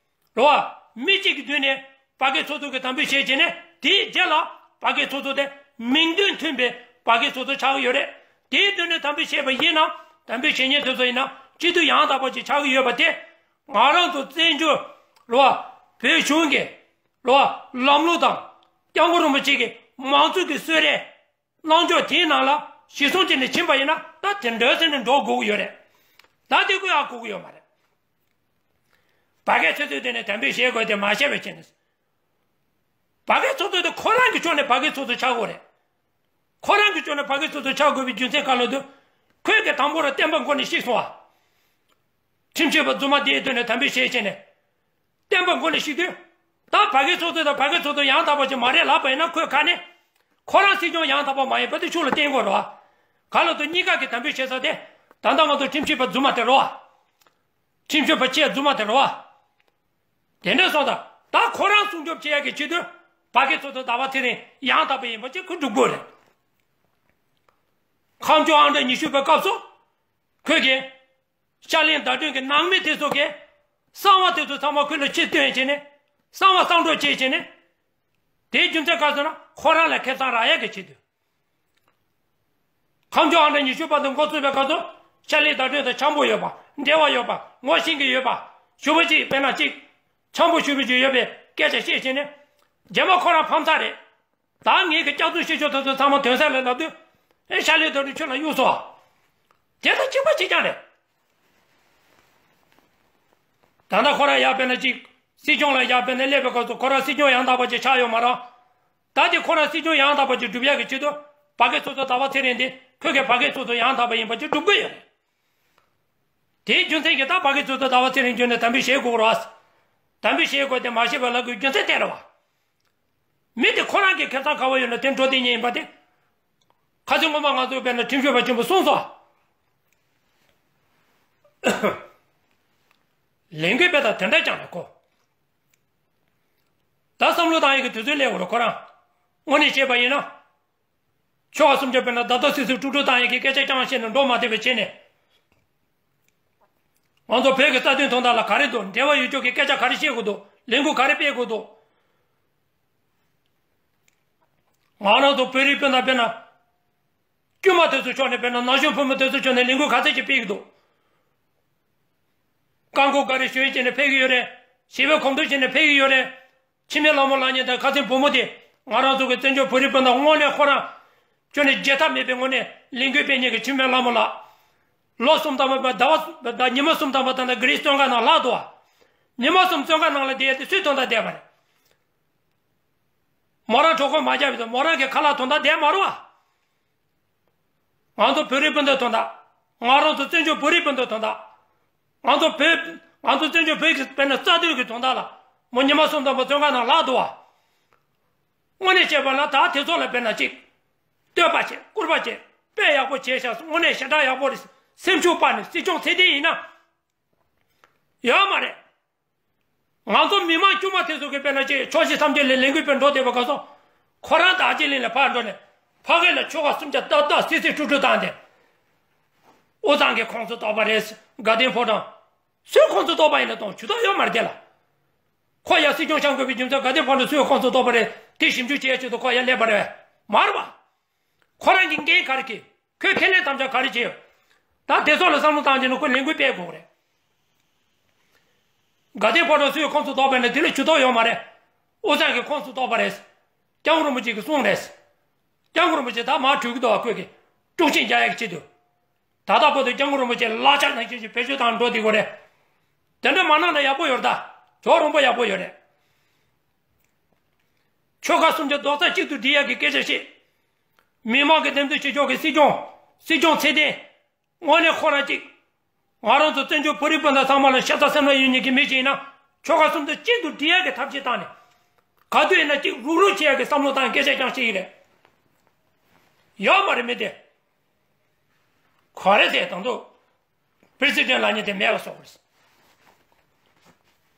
རེད་བ། མི་གཅིག་གི་མདུན་ནས་ཕ་གི་ཚོགས་གཙོ་གི་དམ་འབུལ་བྱས་བྱས་ནས་དེའི་རྗེས་ལ་ཕ་གི་ཚོགས་གཙོ་དེ་མིང་དོན་མཐུན་པའི་ཕ་གི་ཚོགས་གཙོ་ཆགས་ཀྱི་ཡོད་རེད། དེའི་མདུན་ནས་དམ་འབུལ་བྱས་པ་ཡིན་ན་དམ་འབུལ་བྱེད་མཁན་དེ་ཚོ་ཡིན་ན་སྤྱི་འཐུས་ཡང་དག་པ་ཅིག་ཆགས་ཀྱི་ཡོད་པ་དེ་ང་རང་ཚོ་བཙན་བྱོལ་རེད་བ། བོད་གཞུང་གི་རེད་བ། ལམ་ལུགས་དང་སྐྱབས་མགོན་རིན་པོ་ཆེ་གི་མང་གཙོ་གི་གསོལ་རས། གནང་ཕྱོགས་དེའི་ནང་ལ་གཞི་བཟུང་བྱས་ནས་ཕྱིན་པ་ཡིན་ན་ད་དེ་འདྲ་ཟེར་ནས་འགྲོ་དགོས་ཀྱི་ཡོད་རེད། ད་དེ་ཀོ་ཡང་གོ་གི་ཡོད་མ་རེད། ཕ་གིའི་ཚོགས་གཙོས་དེ་ནས་དམ་འབུལ་བྱེད་དགོས་དེ་མ་བཤད་པ་བྱས་ནས། ཕ་གིའི་ཚོགས་གཙོ་དེ་ཁོ་རང་གི་ཕྱོགས་ནས་ཕ་གིའི་ཚོགས་གཙོ་ཆགས་དགོས་རེད། ཁོ་རང་གི་ཕྱོགས་ནས་ཕ་གིའི་ཚོགས་གཙོ་ཆགས་དགོས་པའི་རྒྱུ་མཚན་ག་ལ་འདུག་ཁོས་ཀྱི་དང་པོ་ར་བསྟན་པ་མགོ་ནས་བཤིག་སོང་བ། ཁྲིམས་ཞིབ་པ་རྫུན་མ་དེའི་དོན་ནས་དམ་འབུལ་བྱས་བྱས་ནས། བསྟན་པ་མགོ་ནས་བཤིག་དུས། ད་ཕ་གིའི་ཚོགས་གཙོ་དང་ཕ་གིའི་ཚོགས་གཙོ་ཡང་དག་པ་ཅིག་མ་རེད་ལབ་པ་ཡིན་ན་ཁོས་ག་ནས། ཁོ་རང་སྲིད་སྐྱོང་ཡང་དག་པ་མ་ཡིན་པ་དེ་ཤུགས་ལ་བསྟན་དགོས་རེད་བ། ག་ལ་དུ་གཉིས་ཀ་གི་དམ་འབུལ་བྱེད་ས་དེ། ད་ལྟ་ང་ཚོ་ཁྲིམས་ཞིབ་པ་རྫུན་མ་དེ་རེད་བ། ཁྲིམས་ཞིབ་པ་ཆེས་རྫུན་མ་དེ་རེད་བ། དེ་འདྲ་སོང་ཙང་ད་ཁོ་རང་སྲུང་སྐྱོབ་བྱེད་ཡག་གི་ཆེད་དུ་ཕ་གི་ཚོགས་གཙོ་ཟླ་བ་ཚེ་རིང་ཡང་དག་པ་ཡིན་པ་ཅིག་ཁོས་སྒྲུབ་དགོས་རེད། ཁམས་ལྗོངས་ཨང་གྲངས་ཉི་ཤུ་པའི་སྐབས་སུ་ཁོས་ཀྱིས་ཕྱག་ལེན་བརྡ་སྤྲོད་ཀྱི་ནང་མི་དེ་ཚོ་གིས་གསང་བ་དེ་ཚོ་ཚང་མ་ཁོ་ལ་ཕྱིར་སྟོན་བྱས་ནས་གསང་བ་གསང་སྒྲོག་བྱས་བྱས་ནས་དེའི་རྒྱུ་མཚན་ག་ཟེར་ན་ཁོ་རང་ལ་ཁེ་བཟང་རག་ཡག་གི་ཆེད་དུ། ཁམས་ལྗོངས་ཨང་གྲངས་ཉི་ཤུ་པ་དེ་འགོ་བཙུགས་པའི་སྐབས་སུ་ཕྱག་ལེན་བརྡ་སྤྲོད་དང་འཆམ་པོ་ཡོད་པ། འབྲེལ་བ་ཡོད་པ། ངོ་ཤེས་ཀྱི་ཡོད་པ། ཞུ་བ་གཅིག་དཔེར་ན་གཅིག་འཆམ་པོ་ཞུ་བ་གཅིག་ཡོད་པའི་སྐད་ཆ་བཤད་བྱས་ནས། རྗེས་མ་ཁོ་རང་ཕམ་ཚར་རེད། ད་ངེད་ཀྱི་སྐྱག་རྫུན་བཤད་ཕྱོགས་དེ་ཚོ་ཚང་མ་དོན་གསལ་ལ་ལབ་དུས། ཨེ་ཕྱག་ལེན་བརྡ་སྤྲོད་ཁྱོད་ལ་གཡུགས་སོང་། དེ་དང་གཅིག་པ་གཅིག་རྐྱང་རེད། ད་ལྟ་ཁོ་རང་ཡར་དཔེར་ན་གཅིག་སྲིད་སྐྱོང་ལ་ཡར་དཔེར་ན་སླེབས་པའི་སྐབས་སུ་ཁོ་རང་སྲིད་སྐྱོང་ཡང་དག་པ་ཅིག་ཆགས་ཡོད་མ་རེད། ད་དེ་ཁོ་རང་སྲིད་སྐྱོང་ཡང་དག་པ་ཅིག་སྒྲུབ་ཡག་གི་ཆེད་དུ་ཕ་གི་ཚོགས་གཙོ་ཟླ་བ་ཚེ་རིང་དེ་ཁོས་ཀྱི་ཕ་གི་ཚོགས་གཙོ་ཡང་དག་པ་ཡིན་པ་ཅིག་སྒྲུབ་ཀྱི་ཡོད་རེད། དེའི་རྒྱུ་མཚན་གྱིས་ད་ཕ་གི་ཚོགས་གཙོ་ཟླ་བ་ཚེ་རིང་བརྒྱུད་ནས་དམ་འབུལ་བྱེད་དགོས་རེད་བ། དམ་འབུལ་བྱེད་དགོས་དེ་མ་བྱེད་པ་ལབ་དགོས་རྒྱུ་མཚན་དེ་རེད་བ། མི་དེ་ཁོ་རང་གི་ཁེ་བཟང་ག་བ་ཡོད་ན་དེ་འགྲོ་དེ་ཉིད་ཡིན་པ་དེ། ཁ་སང་སྔོན་མ་ང་ཚོ་དཔེར་ན་ཁྲིམས་ཞིབ་པ་ཆེན་པོ་གསུངས་སོང་། ལས་འགུལ་སྤེལ་སྟངས་དེ་འདྲ་ཀྱང་རེད་ཁོ། ད་བསམ་བློ་བཏང་ཡག་གི་དུས་ཚོད་སླེབས་ཡོད་རེད་ཁོ་རང་། དངོས་གནས་བྱས་པ་ཡིན་ན། ཆོལ་ཁ་གསུམ་ཆ་དཔེར་ན་བརྡ་དོ་སིག་སིག་དཀྲུག་དཀྲུག་བཏང་ཡག་གི་སྐད་ཆ་རྐྱང་བཤད་ནས་འགྲོ་མ་བསྡད་པ་བྱས་ནས། ང་ཚོ་བོད་ཀྱི་རྩ་དོན་དོན་དག་ལ་ག་རེ་འདུག་འབྲེལ་བ་ཡོད་ཕྱོགས་ཀྱི་སྐད་ཆ་ག་རེ་བཤད་དགོས་འདུག་ལས་འགུལ་ག་རེ་སྤེལ་དགོས་འདུག་ང་རང་ཚོ་བོད་རིགས་སྤུན་ཟླ་དཔེར་ན། དཀྱུས་མ་དེ་ཚོ་ཕྱོགས་ནས་དཔེར་ན་ན་གཞོན་ཕོ་མོ་དེ་ཚོ་ཕྱོགས་ནས་ལས་འགུལ་ག་ཚད་ཅིག་སྤེལ་གྱི་འདུག་རྐང་འཁོར་ག་རེ་ཞོན་བྱས་ནས་ཕེབས་ཀྱི་ཡོད་རེད། ཞི་བའི་གོམ་བགྲོད་བྱས་ནས་ཕེབས་ཀྱི་ཡོད་རེད། འཆི་མེད་ལྷ་མོ་ལབ་མཁན་དང་ཁ་སང་བུ་མོ་དེ་ང་རང་ཚོ་གི་བཙན་བྱོལ་བོད་རིགས་སྤུན་ཟླ་དངོས་གནས་ཁོ་རང་ཁྱོན་ནས་བརྗེད་ཐབས་མེད་པའི་ངོས་ནས་ལས་འགུལ་སྤེལ་མཁན་གྱི་འཆི་མེད་ལྷ་མོ་ལགས། ལོ་གསུམ་ཐམ་པ་ཟླ་བ་ཟླ་ཉི་མ་གསུམ་ཐམ་པ་ད་ལྟ་གྷི་རིས་བཙོན་ཁང་ནང་ལྷག་འདུག་བ། ཉི་མ་གསུམ་བཙོན་ཁང་ནང་ལ་བསྡད་དེ་སུས་དོན་དག་བསྡད་པ་རེད། མོ་རང་གྲོད་ཁོག་མ་བརྒྱབ་པའི་ཐོག་མོ་རང་གི་ཁ་ལག་དོན་དག་བསྡད་མ་རེད་བ། ང་ཚོ་བོད་རིགས་སྤུན་ཟླ་དོན་དག་ང་རང་ཚོ་བཙན་བྱོལ་བོད་རིགས་སྤུན་ཟླ་དོན་དག་ང་ཚོ་བོད་ ང་ཚོ་བཙན་བྱོལ་བོད་ཀྱི་དཔེར་ན་རྩ་དོན་གྱི་དོན་དག་ལ་མོ་ཉི་མ་གསུམ་དང་པོ་བཙོན་ཁང་ནང་ལྷག་འདུག་བ། དངོས་གནས་བྱས་པ་ན་ད་དེ་ཚོ་ལ་དཔེར་ན་ཅིག་བསྟོད་པ་བྱས་སྐུར་པ་བྱས་དཔེ་ཡག་པོ་བྱས་ཤག་དངོས་གནས་ཞེ་དྲག་ཡག་པོ་རེད། སེམས་ཤུགས་སྤར་ནས་སྲིད་སྐྱོང་ཚད་ལྡན་ཡིན་ན། ཡོད་མ་རེད། ང་ཚོ་མི་མང་དཀྱུས་མ་དེ་ཚོ་གི་དཔེར་ན་ཅིག་ཕྱོགས་བཞི་མཚམས་བརྒྱད་ལ་ལས་འགུལ་སྤེལ་འགྲོ་བསྡད་པ་ག་སོང་། ཁོ་རང་དང་ཨ་ཅེ་ལིན་ལ་ཕར་འགྲོ་ནས་ཕ་གི་ལ་ཆོལ་ཁ་སུམ་ཅུ་ཏག་ཏག་སི་སི་ཀྲུག་ཀྲུག་བཏང་སྟེ། དབུས་གཙང་གི་ཁོང་ཚོ་གཏོགས་པ་རེད། དགའ་ལྡན་ཕོ་བྲང་། སུས་ཁོང་ཚོ་གཏོགས་པ་ཡིན་ན་གཏོང་ཇུས་གཏོགས་ཡོད་མ་རེད་དེ་ལ། ཁོ་ཡ་སྲིད་སྐྱོང་བཤམས་དགོས་པའི་རྒྱུ་མཚན་དགའ་ལྡན་ཕོ་བྲང་སུས་ཁོང་ཚོ་གཏོགས་པ་རེད་དེ་ཞིབ་འཇུག་བྱེད་ཡ་ཆེད་དུ་ཁོ་ཡ་སླེབས་པ་རེད། མ་རེད་པ། ཁོ་རང་གི་འགན་ག་རེ་འཁྱེར། ཁོས་ཁས་ལེན་དམ་བཅའ་ག་རེ་བྱས་ཡོད། ད་དེ་ཚོ་ལ་བསམ་བློ་བཏང་རྗེས་ནས་ཁོས་ལས་འགུལ་སྤེལ་དགོས་རེད། དགའ་ལྡན་ཕོ་བྲང་སུའི་ཁོངས་སུ་གཏོགས་པ་ཡིན་ན་དེ་ལ་ཇུས་གཏོགས་ཡོད་མ་རེད། དབུས་གཙང་གི་ཁོངས་སུ་གཏོགས་པ་རེད། སྐྱབས་མགོན་རིན་པོ་ཆེ་གིས་གསུངས་རེད། སྐྱབས་མགོན་རིན་པོ་ཆེ་ད་མར་བྲོས་ཀྱི་འདུག་བ། ཁོས་ཀྱི་དཀྲུག་ཤིང་རྒྱག་ཡག་གི་ཆེད་དུ། ད་ལྟ་བར་དུ་སྐྱབས་མགོན་རིན་པོ་ཆེ་ལག་ཆ་ནང་བཞིན་གྱི་བེད་སྤྱོད་བཏང་འགྲོ་བསྡད་ཀྱི་ཡོད་རེད། དེ་འདྲ་མ་གནང་ན་ཡག་པོ་ཡོད་རེད་ད། ཇོ་རོང་པོ་ཡག་པོ་ཡོད་རེད། ཆོལ་ཁ་སུམ་ཅུ་རྡོག་རྩ་གཅིག་ཏུ་སྒྲིལ་ཡག་གི་སྐད་ཆ་བཤད། མི་མང་གི་འདེམས་ཐོན་བྱེད་ཕྱོགས་ཀྱི་སྲིད་སྐྱོང་། སྲིད་སྐྱོང་ཚད་ལྡན། དངོས་གནས་ཁོ་རང་གཅིག་ང་རང་ཚོ་བཙན་བྱོལ་བོད་རིགས་སྤུན་ཟླ་ཚང་མ་ལ་ཤ་ཚ་སེམས་ལ་ཡོད་མཁན་གྱི་མི་ཞིག་ཡིན་ན། ཆོལ་ཁ་སུམ་ཅུ་གཅིག་ཏུ་སྒྲིལ་ཡག་གི་ཐབས་ཤེས་བཏང་ནས། ག་དུས་ཡིན་ན་གཅིག་རུག་རུག་བྱེད་ཡག་གི་བསམ་བློ་བཏང་སྐད་ཆ་རྐྱང་བཤད་ཀྱི་རེད། ཡོད་མ་རེད་མི་དེ། ག་རེ་ཟེར་དང་དུ། པི་རེ་སི་ཌེན་ལབ་མཁན་དེ་མེད་པ་བཟོ་དགོས་རེད།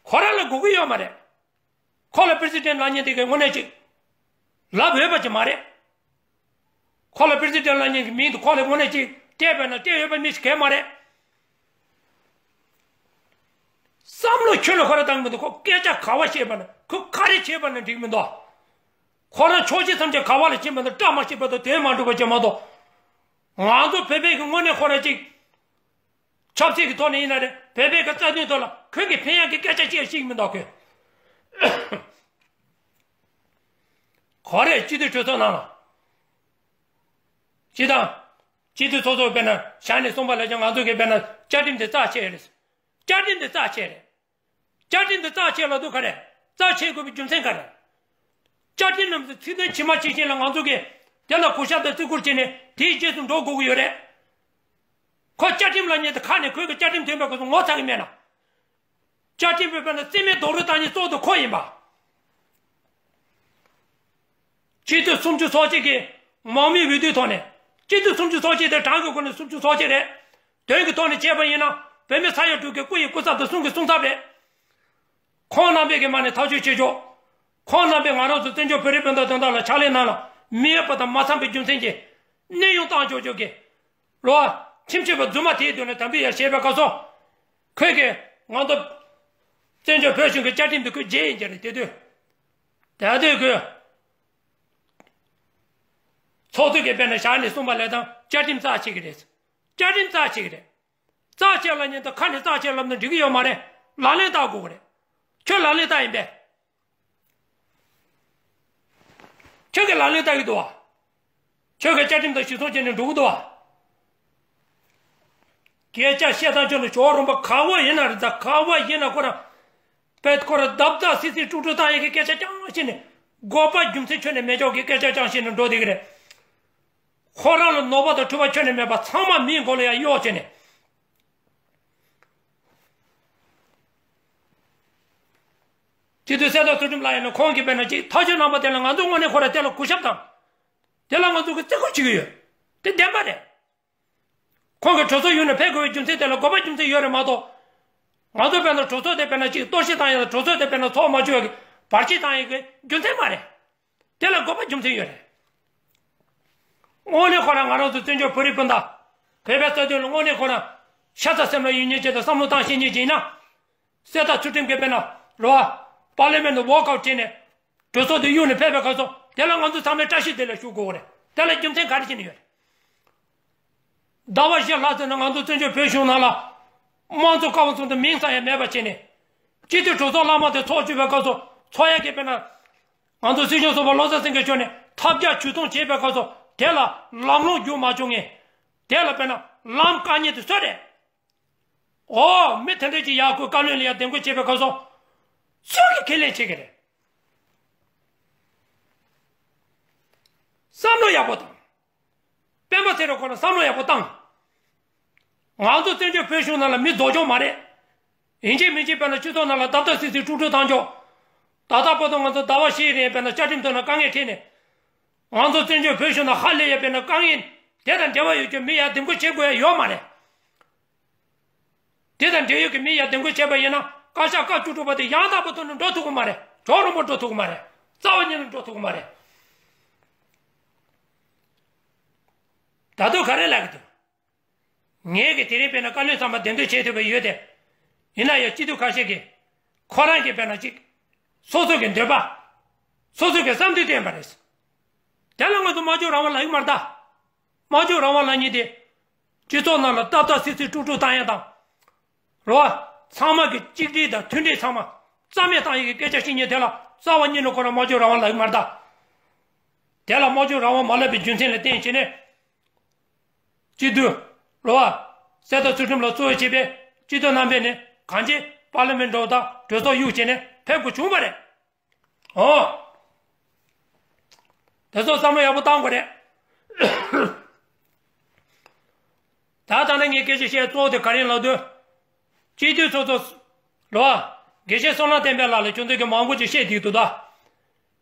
ཁོ་རང་ལ་དགོས་ཀྱི་ཡོད་མ་རེད། ཁོ་ལ་པི་རེ་སི་ཌེན་ལབ་མཁན་དེ་གའི་དངོས་གནས་ཅིག་ལབ་འོས་པ་ཅིག་མ་རེད། ཁོ་ལ་པི་རེ་སི་ཌེན་ལབ་མཁན་གྱི་མིང་དེ་ཁོ་ལ་དངོས་གནས་ཅིག་སྤྲད་པ་ན་སྤྲད་འོས་པ་མི་ཞིག་གང་ཡང་མ་རེད། བསམ་བློ་ཁྱོན་ནས་ཁོ་རང་བཏང་མི་འདུག་ཁོ་སྐད་ཆ་ག་པར་བཤད་པ་ན་ཁོ་ག་རེ་བྱས་པ་ན་འགྲིག་མི་འདུག་ཁོ་རང་ཕྱོགས་གཅིག་མཚམས་གཅིག་ག་པ་ལ་ཕྱིན་པ་ན་བཀྲ་མ་ཤིས་པ་དང་དོན་མ་འགྲུབ་པ་ཅིག་མ་གཏོགས། ང་ཚོ་བོད་པའི་གི་དངོས་གནས་ཁོ་རང་ཅིག་ཆབ་སྲིད་ཀྱི་ཐོག་ནས་ཡིན་ན་རེད། བོད་པའི་གི་རྩ་དོན་ཐོག་ལ་ཁོས་ཀྱི་ཕན་ཡག་གི་སྐད་ཆ་ཅིག་བཤད་ཀྱི་མི་འདུག་ཁོས། ག་རེ་སྤྱི་འཐུས་གྲོས་ཚོགས་ནང་ལ། སྤྱི་དང་། སྤྱི་འཐུས་ཚོགས་གཙོ་དཔེར་ན་བཞག་ནས་གསུངས་པ་ལ་ཀྱང་ང་ཚོ་གི་དཔེར་ན་བཅའ་ཁྲིམས་དེ་རྩ་ཆེ་རེད། བཅའ་ཁྲིམས་དེ་རྩ་ཆེ་རེད། བཅའ་ཁྲིམས་དེ་རྩ་ཆེ་ལབ་དུས་ག་རེ། རྩ་ཆེ་དགོས་པའི་རྒྱུ་མཚན་ག་རེ། བཅའ་ཁྲིམས་རྣམས་སུ་ཚིག་དོན་ཇི་མ་ཇི་བཞིན་ལ་ང་ཚོ་གིས་དེ་ལ་གུས་ཞབས་དང་བརྩི་བཀུར་བྱས་ནས་དེའི་རྗེས་སུ་འགྲོ་དགོས་ཀྱི་ཡོད་རེད། ཁོ་བཅའ་ཁྲིམས་ལབ་མཁན་དེ་ཁ་ནས་ཁོའི་གི་བཅའ་ཁྲིམས་ཐོན་པའི་སྐབས་སུ་ངོ་ཚ་གི་མེད་ན། བཅའ་ཁྲིམས་པའི་དཔེར་ན་རྩིས་མེད་རྡོག་རོལ་བཏང་མཁན་གཙོ་བོ་དེ་ཁོ་ཡིན་པ། སྤྱི་འཐུས་སུམ་ཅུ་སོ་གཅིག་གིས་དམག་མིའི་འོས་བསྡུའི་ཐོག་ནས་སྤྱི་འཐུས་སུམ་ཅུ་སོ་གཅིག་དེ་གྲངས་ཀྱི་སྒོ་ནས་སུམ་ཅུ་སོ་གཅིག་རེད། དོན་གྱི་ཐོག་ནས་བྱས་པ་ཡིན་ན་བོད་མི་ས་ཡ་དྲུག་གི་སྐུ་ཡི་སྐུ་ཚབ་དང་གསུང་གི་གསུང་ཚབ་རེད། ཁོང་རྣམ་པས་ཀྱི་མ་ནས་ཐག་གཅོད་བྱེད་ཆོག་ཁོང་རྣམ་པས་ང་རང་ཚོ་བཙན་བྱོལ་བོད་རིགས་སྤུན་ཟླ་དོན་དག་ལ་ཕྱག་ལས་གནང་ལ་མི་འོས་པ་དང་མ་འཚམས་པའི་རྒྱུ་མཚན་གྱིས་གནས་དབྱུང་བཏང་ཆོག་ཆོག་གི། རོ། ཁྱིམ་སྤྱོད་པ་རྫུན་མ་དེའི་མདུན་ལ་དམ་འབུལ་ཡང་བྱས་པའི་སྐབས་སུ། ཁོས་ཀྱིས་ང་ཚོ་བཙན་བྱོལ་བོད་གཞུང་གི་བཅའ་ཁྲིམས་དེ་ཁོས་བརྗེད་ཡིན་གྱི་རེད་དེ་དུས། ད་དུས་ཁོས། ཚོགས་གཙོ་གིས་དཔེར་ན་བཞག་ནས་གསུངས་པ་ལས་དང་བཅའ་ཁྲིམས་རྩ་ཆེ་གི་རེད། བཅའ་ཁྲིམས་རྩ་ཆེ་གི་རེད། རྩ་ཆེ་ལབ་མཁན་དང་ཁ་ནས་རྩ་ཆེ་ལབ་ན་འགྲིག་གི་ཡོད་མ་རེད། ལག་ལེན་བསྟར་དགོས་གི་རེད། ཁྱོད་ལག་ལེན་བསྟར་ཡིན་པས། ཁྱོད་ཀྱིས་ལག་ལེན་བསྟར་གྱི་འདུག་བ། ཁྱོད་ཀྱིས་བཅའ་ཁྲིམས་དང་གཞི་བཟུང་བྱས་ནས་འགྲོ་གི་འདུག་བ། སྐད་ཆ་བཤད་སྟངས་ཁྱོད་ནི་ཇོ་རོང་པ་ག་བ་ཡིན་ན་རེད་ད། ག་བ་ཡིན་ན་ཁོ་རང་། པད་ཁོ་རང་རྡབ་རྡབ་སིལ་སིལ་དཀྲུག་དཀྲུག་བཏང་ཡག་གི་སྐད་ཆ་རྐྱང་བཤད་ནས་དགོས་པ་རྒྱུ་མཚན་ཁྱོན་ནས་མེད་ཆོག་གི་སྐད་ཆ་རྐྱང་བཤད་ནས་འགྲོ་བསྡད་ཀྱི་རེད། ཁོ་རང་ལ་ནོར་བ་དང་འཁྲུལ་བ་ཁྱོན་ནས་མེད་པ་ཚང་མ་མིའི་མགོ་ལ་ཡང་གཡོག་བྱས་ནས། དེ་དུས་གསེར་རྟ་ཚུལ་ཁྲིམས་ལགས་ཡིན་ན་ཁོང་གིས་དཔེར་ན་ཅིག་ཐག་གཅོད་གནང་པ་དེ་ལ་ང་ཚོ་དངོས་གནས་ཁོ་རང་དེ་ལ་གུས་ཞབས་དང་། དེ་ལ་ང་ཚོ་གིས་བརྩི་བཀུར་བྱེད་ཀྱི་ཡོད། དེ་བདེན་པ་རེད། ཁོང་གིས་གྲོས་ཚོགས་ཡོང་ནས་ཕེབས་དགོས་པའི་རྒྱུ་མཚན་དེ་ལ་དགོས་པ་རྒྱུ་མཚན་ཡོད་རེད་མ་གཏོགས། ང་ཚོ་དཔེར་ན་གྲོས་ཚོགས་དེ་དཔེར་ན་ཅིག་གཏོར་བཤིག་བཏང་ཡག་དང་གྲོས་ཚོགས་དེ་དཔེར་ན་ཚོགས་མ་བཅུག་ཡག་གི་བར་ཆད་བཏང་ཡག་གི་རྒྱུ་མཚན་མ་རེད། དེ་ལ་དགོས་པ་རྒྱུ་མཚན་ཡོད་རེད། དངོས་གནས་ཁོ་རང་ང་རང་ཚོ་བཙན་བྱོལ་བོད་རིགས་སྤུན་ཟླ། བོད་པའི་རྩ་དོན་ལ་དངོས་གནས་ཁོ་རང་ཤ་ཚ་སེམས་ལ་ཡོད་མཁན་ཅིག་དང་བསམ་བློ་བཏང་ཤེས་མཁན་ཅིག་ཡིན་ན། གསེར་རྟ་ཚུལ་ཁྲིམས་ཀྱིས་དཔེར་ན་རེད་བ། པར་ལི་མེན་ཊི་ཝོག་ཨའུཊ་བྱས་ནས་གྲོས་ཚོགས་དེ་གཡུགས་ནས་ཕེབས་པའི་སྐབས་སུ་དེ་ལ་ང་ཚོ་ཚང་མས་བཀྲ་ཤིས་བདེ་ལེགས་ཞུ་དགོས་རེད། དེ་ལ་རྒྱུ་མཚན་ག་རེ་བྱས་ནས་ཡོད་རེད། ཟླ་བ་བཞི་ལྷག་ཙམ་ནང་ང་ཚོ་བཙན་བྱོལ་བོད་གཞུང་ནང་ལ་དམངས་གཙོ་བཀའ་དབང་ཚུགས་དུས་མིང་ཙམ་ཡང་མེད་པ་བྱས་ནས། སྤྱི་འཐུས་གྲོས་ཚོགས་བླ་མ་དེ་ཚོགས་བཅུག་པའི་སྐབས་སུ་ཚོགས་ཡག་གི་དཔེར་ན། ང་ཚོ་སྲིད་སྐྱོང་ཟུར་པ་བློ་བཟང་སེང་གེ་མཆོག་ནས་ཐབས་བརྒྱ་ཇུས་སྟོང་བྱས་པའི་སྐབས་སུ་དེ་ལ་ལམ་ལྷོང་བརྒྱུད་མ་བྱུང་ངས། དེ་ལ་དཔེར་ན་ལམ་བཀག་མཁན་དེ་སུ་རེད། ཨོ་མི་དེ་འདྲ་ཅིག་ཡར་སྐུལ་བཀའ་བློན་ལ་ཡར་གདན་འཁོད་བྱེད་པའི་སྐབས་སུ། སུས་ཀྱིས་ཁས་ལེན་བྱེད་ཀྱི་རེད། བསམ་བློ་ཡག་པོ་བཏང་། སྤེན་པ་ཚེ་རིང་ཁོ་རང་བསམ་བློ་ཡག་པོ་བཏང་། ང་ཚོ་བཙན་བྱོལ་བོད་གཞུང་ནང་ལ་མི་རྫོགས་སྐྱོང་མ་རེད། ཡིན་གཅིག་མིན་གཅིག་དཔེར་ན་སྤྱི་ཚོགས་ནང་ལ་བརྡབ་བརྡབ་སིག་སིག་དཀྲུག་དཀྲུག་བཏང་ཆོག་ད་ལྟ་བར་དུ་ང་ཚོ་ཟླ་བ་བཞིའི་རིང་དཔེར་ན་བཅའ་ཁྲིམས་ཐོག་ན་དཀའ་ངལ་འཕྲད་ནས། ང་ཚོ་བཙན་བྱོལ་བོད་གཞུང་ནང་ཧ་ལས་ཡ་དཔེར་ན་དཀའ་ངལ་དེ་དང་འབྲེལ་བ་ཡོད་ཀྱི་མི་ཡར་འདེམས་བསྐོ་བྱེད་དགོས་ཡ་ཡོད་མ་རེད། དེ་དང་འབྲེལ་ཡོད་ཀྱི་མི་ཡར་འདེམས་བསྐོ་བྱས་པ་ཡིན་ན་བཀའ་ཤག་བཀའ་བཅུ་དྲུག་པ་དེ་ཡང་དག་པའི་ཐོག་ནས་འགྲོ་ཐུབ་ཀྱི་མ་རེད། གྲོགས་རིང་པོ་འགྲོ་ཐུབ་ཀྱི་མ་རེད། རྩ་བ་ཉིད་ནས་འགྲོ་ཐུབ་ཀྱི་མ་རེད། ད་དུང་ག་རེ་ལབ་ཀྱི་འདུག་ངས་ཀྱི་དེ་རིང་དཔེར་ན་བཀའ་བློན་ཚང་མ་གདན་འདྲེན་བྱེད་ཐུབ་པ་ཡོད་དེ། ཡིན་ན་ཡང་སྤྱི་འཐུས་ཁ་ཤས་ཀྱིས་ཁོ་རང་གི་དཔེར་ན་ཅིག་སོ་སོ་གི་འདོད་པ། སོ་སོ་གི་བསམ་འདུན་བསྟན་པ་རེད། དེ་ལ་ང་ཚོ་སྨྲ་བརྗོད་རང་དབང་ལབ་ཀྱི་མ་རེད་ད། སྨྲ་བརྗོད་རང་དབང་ལབ་མཁན་དེ། སྤྱི་ཚོགས་ནང་ལ་བརྡབ་བརྡབ་སིག་སིག་དཀྲུག་དཀྲུག་བཏང་ཡ་དང་། རེད་བ། ཚང་མ་གི་གཅིག་སྒྲིལ་དང་མཐུན་སྒྲིལ་ཚང་མ་རྩ་མེད་བཏང་ཡ་གི་སྐད་ཆ་བཤད་མཁན་དེ་ལ་རྩ་བ་ཉིད་ནས་ཁོ་རང་སྨྲ་བརྗོད་རང་དབང་ལབ་ཀྱི་མ་རེད་ད། དེ་ལ་སྨྲ་བརྗོད་རང་དབང་མ་ལབ་པའི་རྒྱུ་མཚན་ལ་བརྟེན་བྱས་ནས། སྤྱི་འཐུས། རེད་བ། གསེར་རྟ་ཚུལ་ཁྲིམས་ལགས་གཙོ་བོ་བྱས་པའི་སྤྱི་འཐུས་རྣམ་པས་ནི་གང་ཅི་པར་ལི་མེན་འགྲོ་དང་གྲོས་ཚོགས་གཡུག་བྱས་ནས་ཕེབས་དགོས་བྱུང་བ་རེད། ཨོ། དེ་ཚོ་བསམ་བློ་ཡག་པོ་བཏང་དགོས་རེད། ད་ལྟ་ནས་ངས་སྐད་ཆ་བཤད་གཙོ་བོ་དེ་ག་རེ་ལབ་དུས། སྤྱི་འཐུས་ཚོ་ཚོ། རེད་བ། དགེ་བཤེས་བསོད་ནམས་བསྟན་འཕེལ་ལགས་ལ་ཁྱོད་ཚོ་གི་མང་པོ་ཅིག་བཤད་བསྡད་འདུག་ད།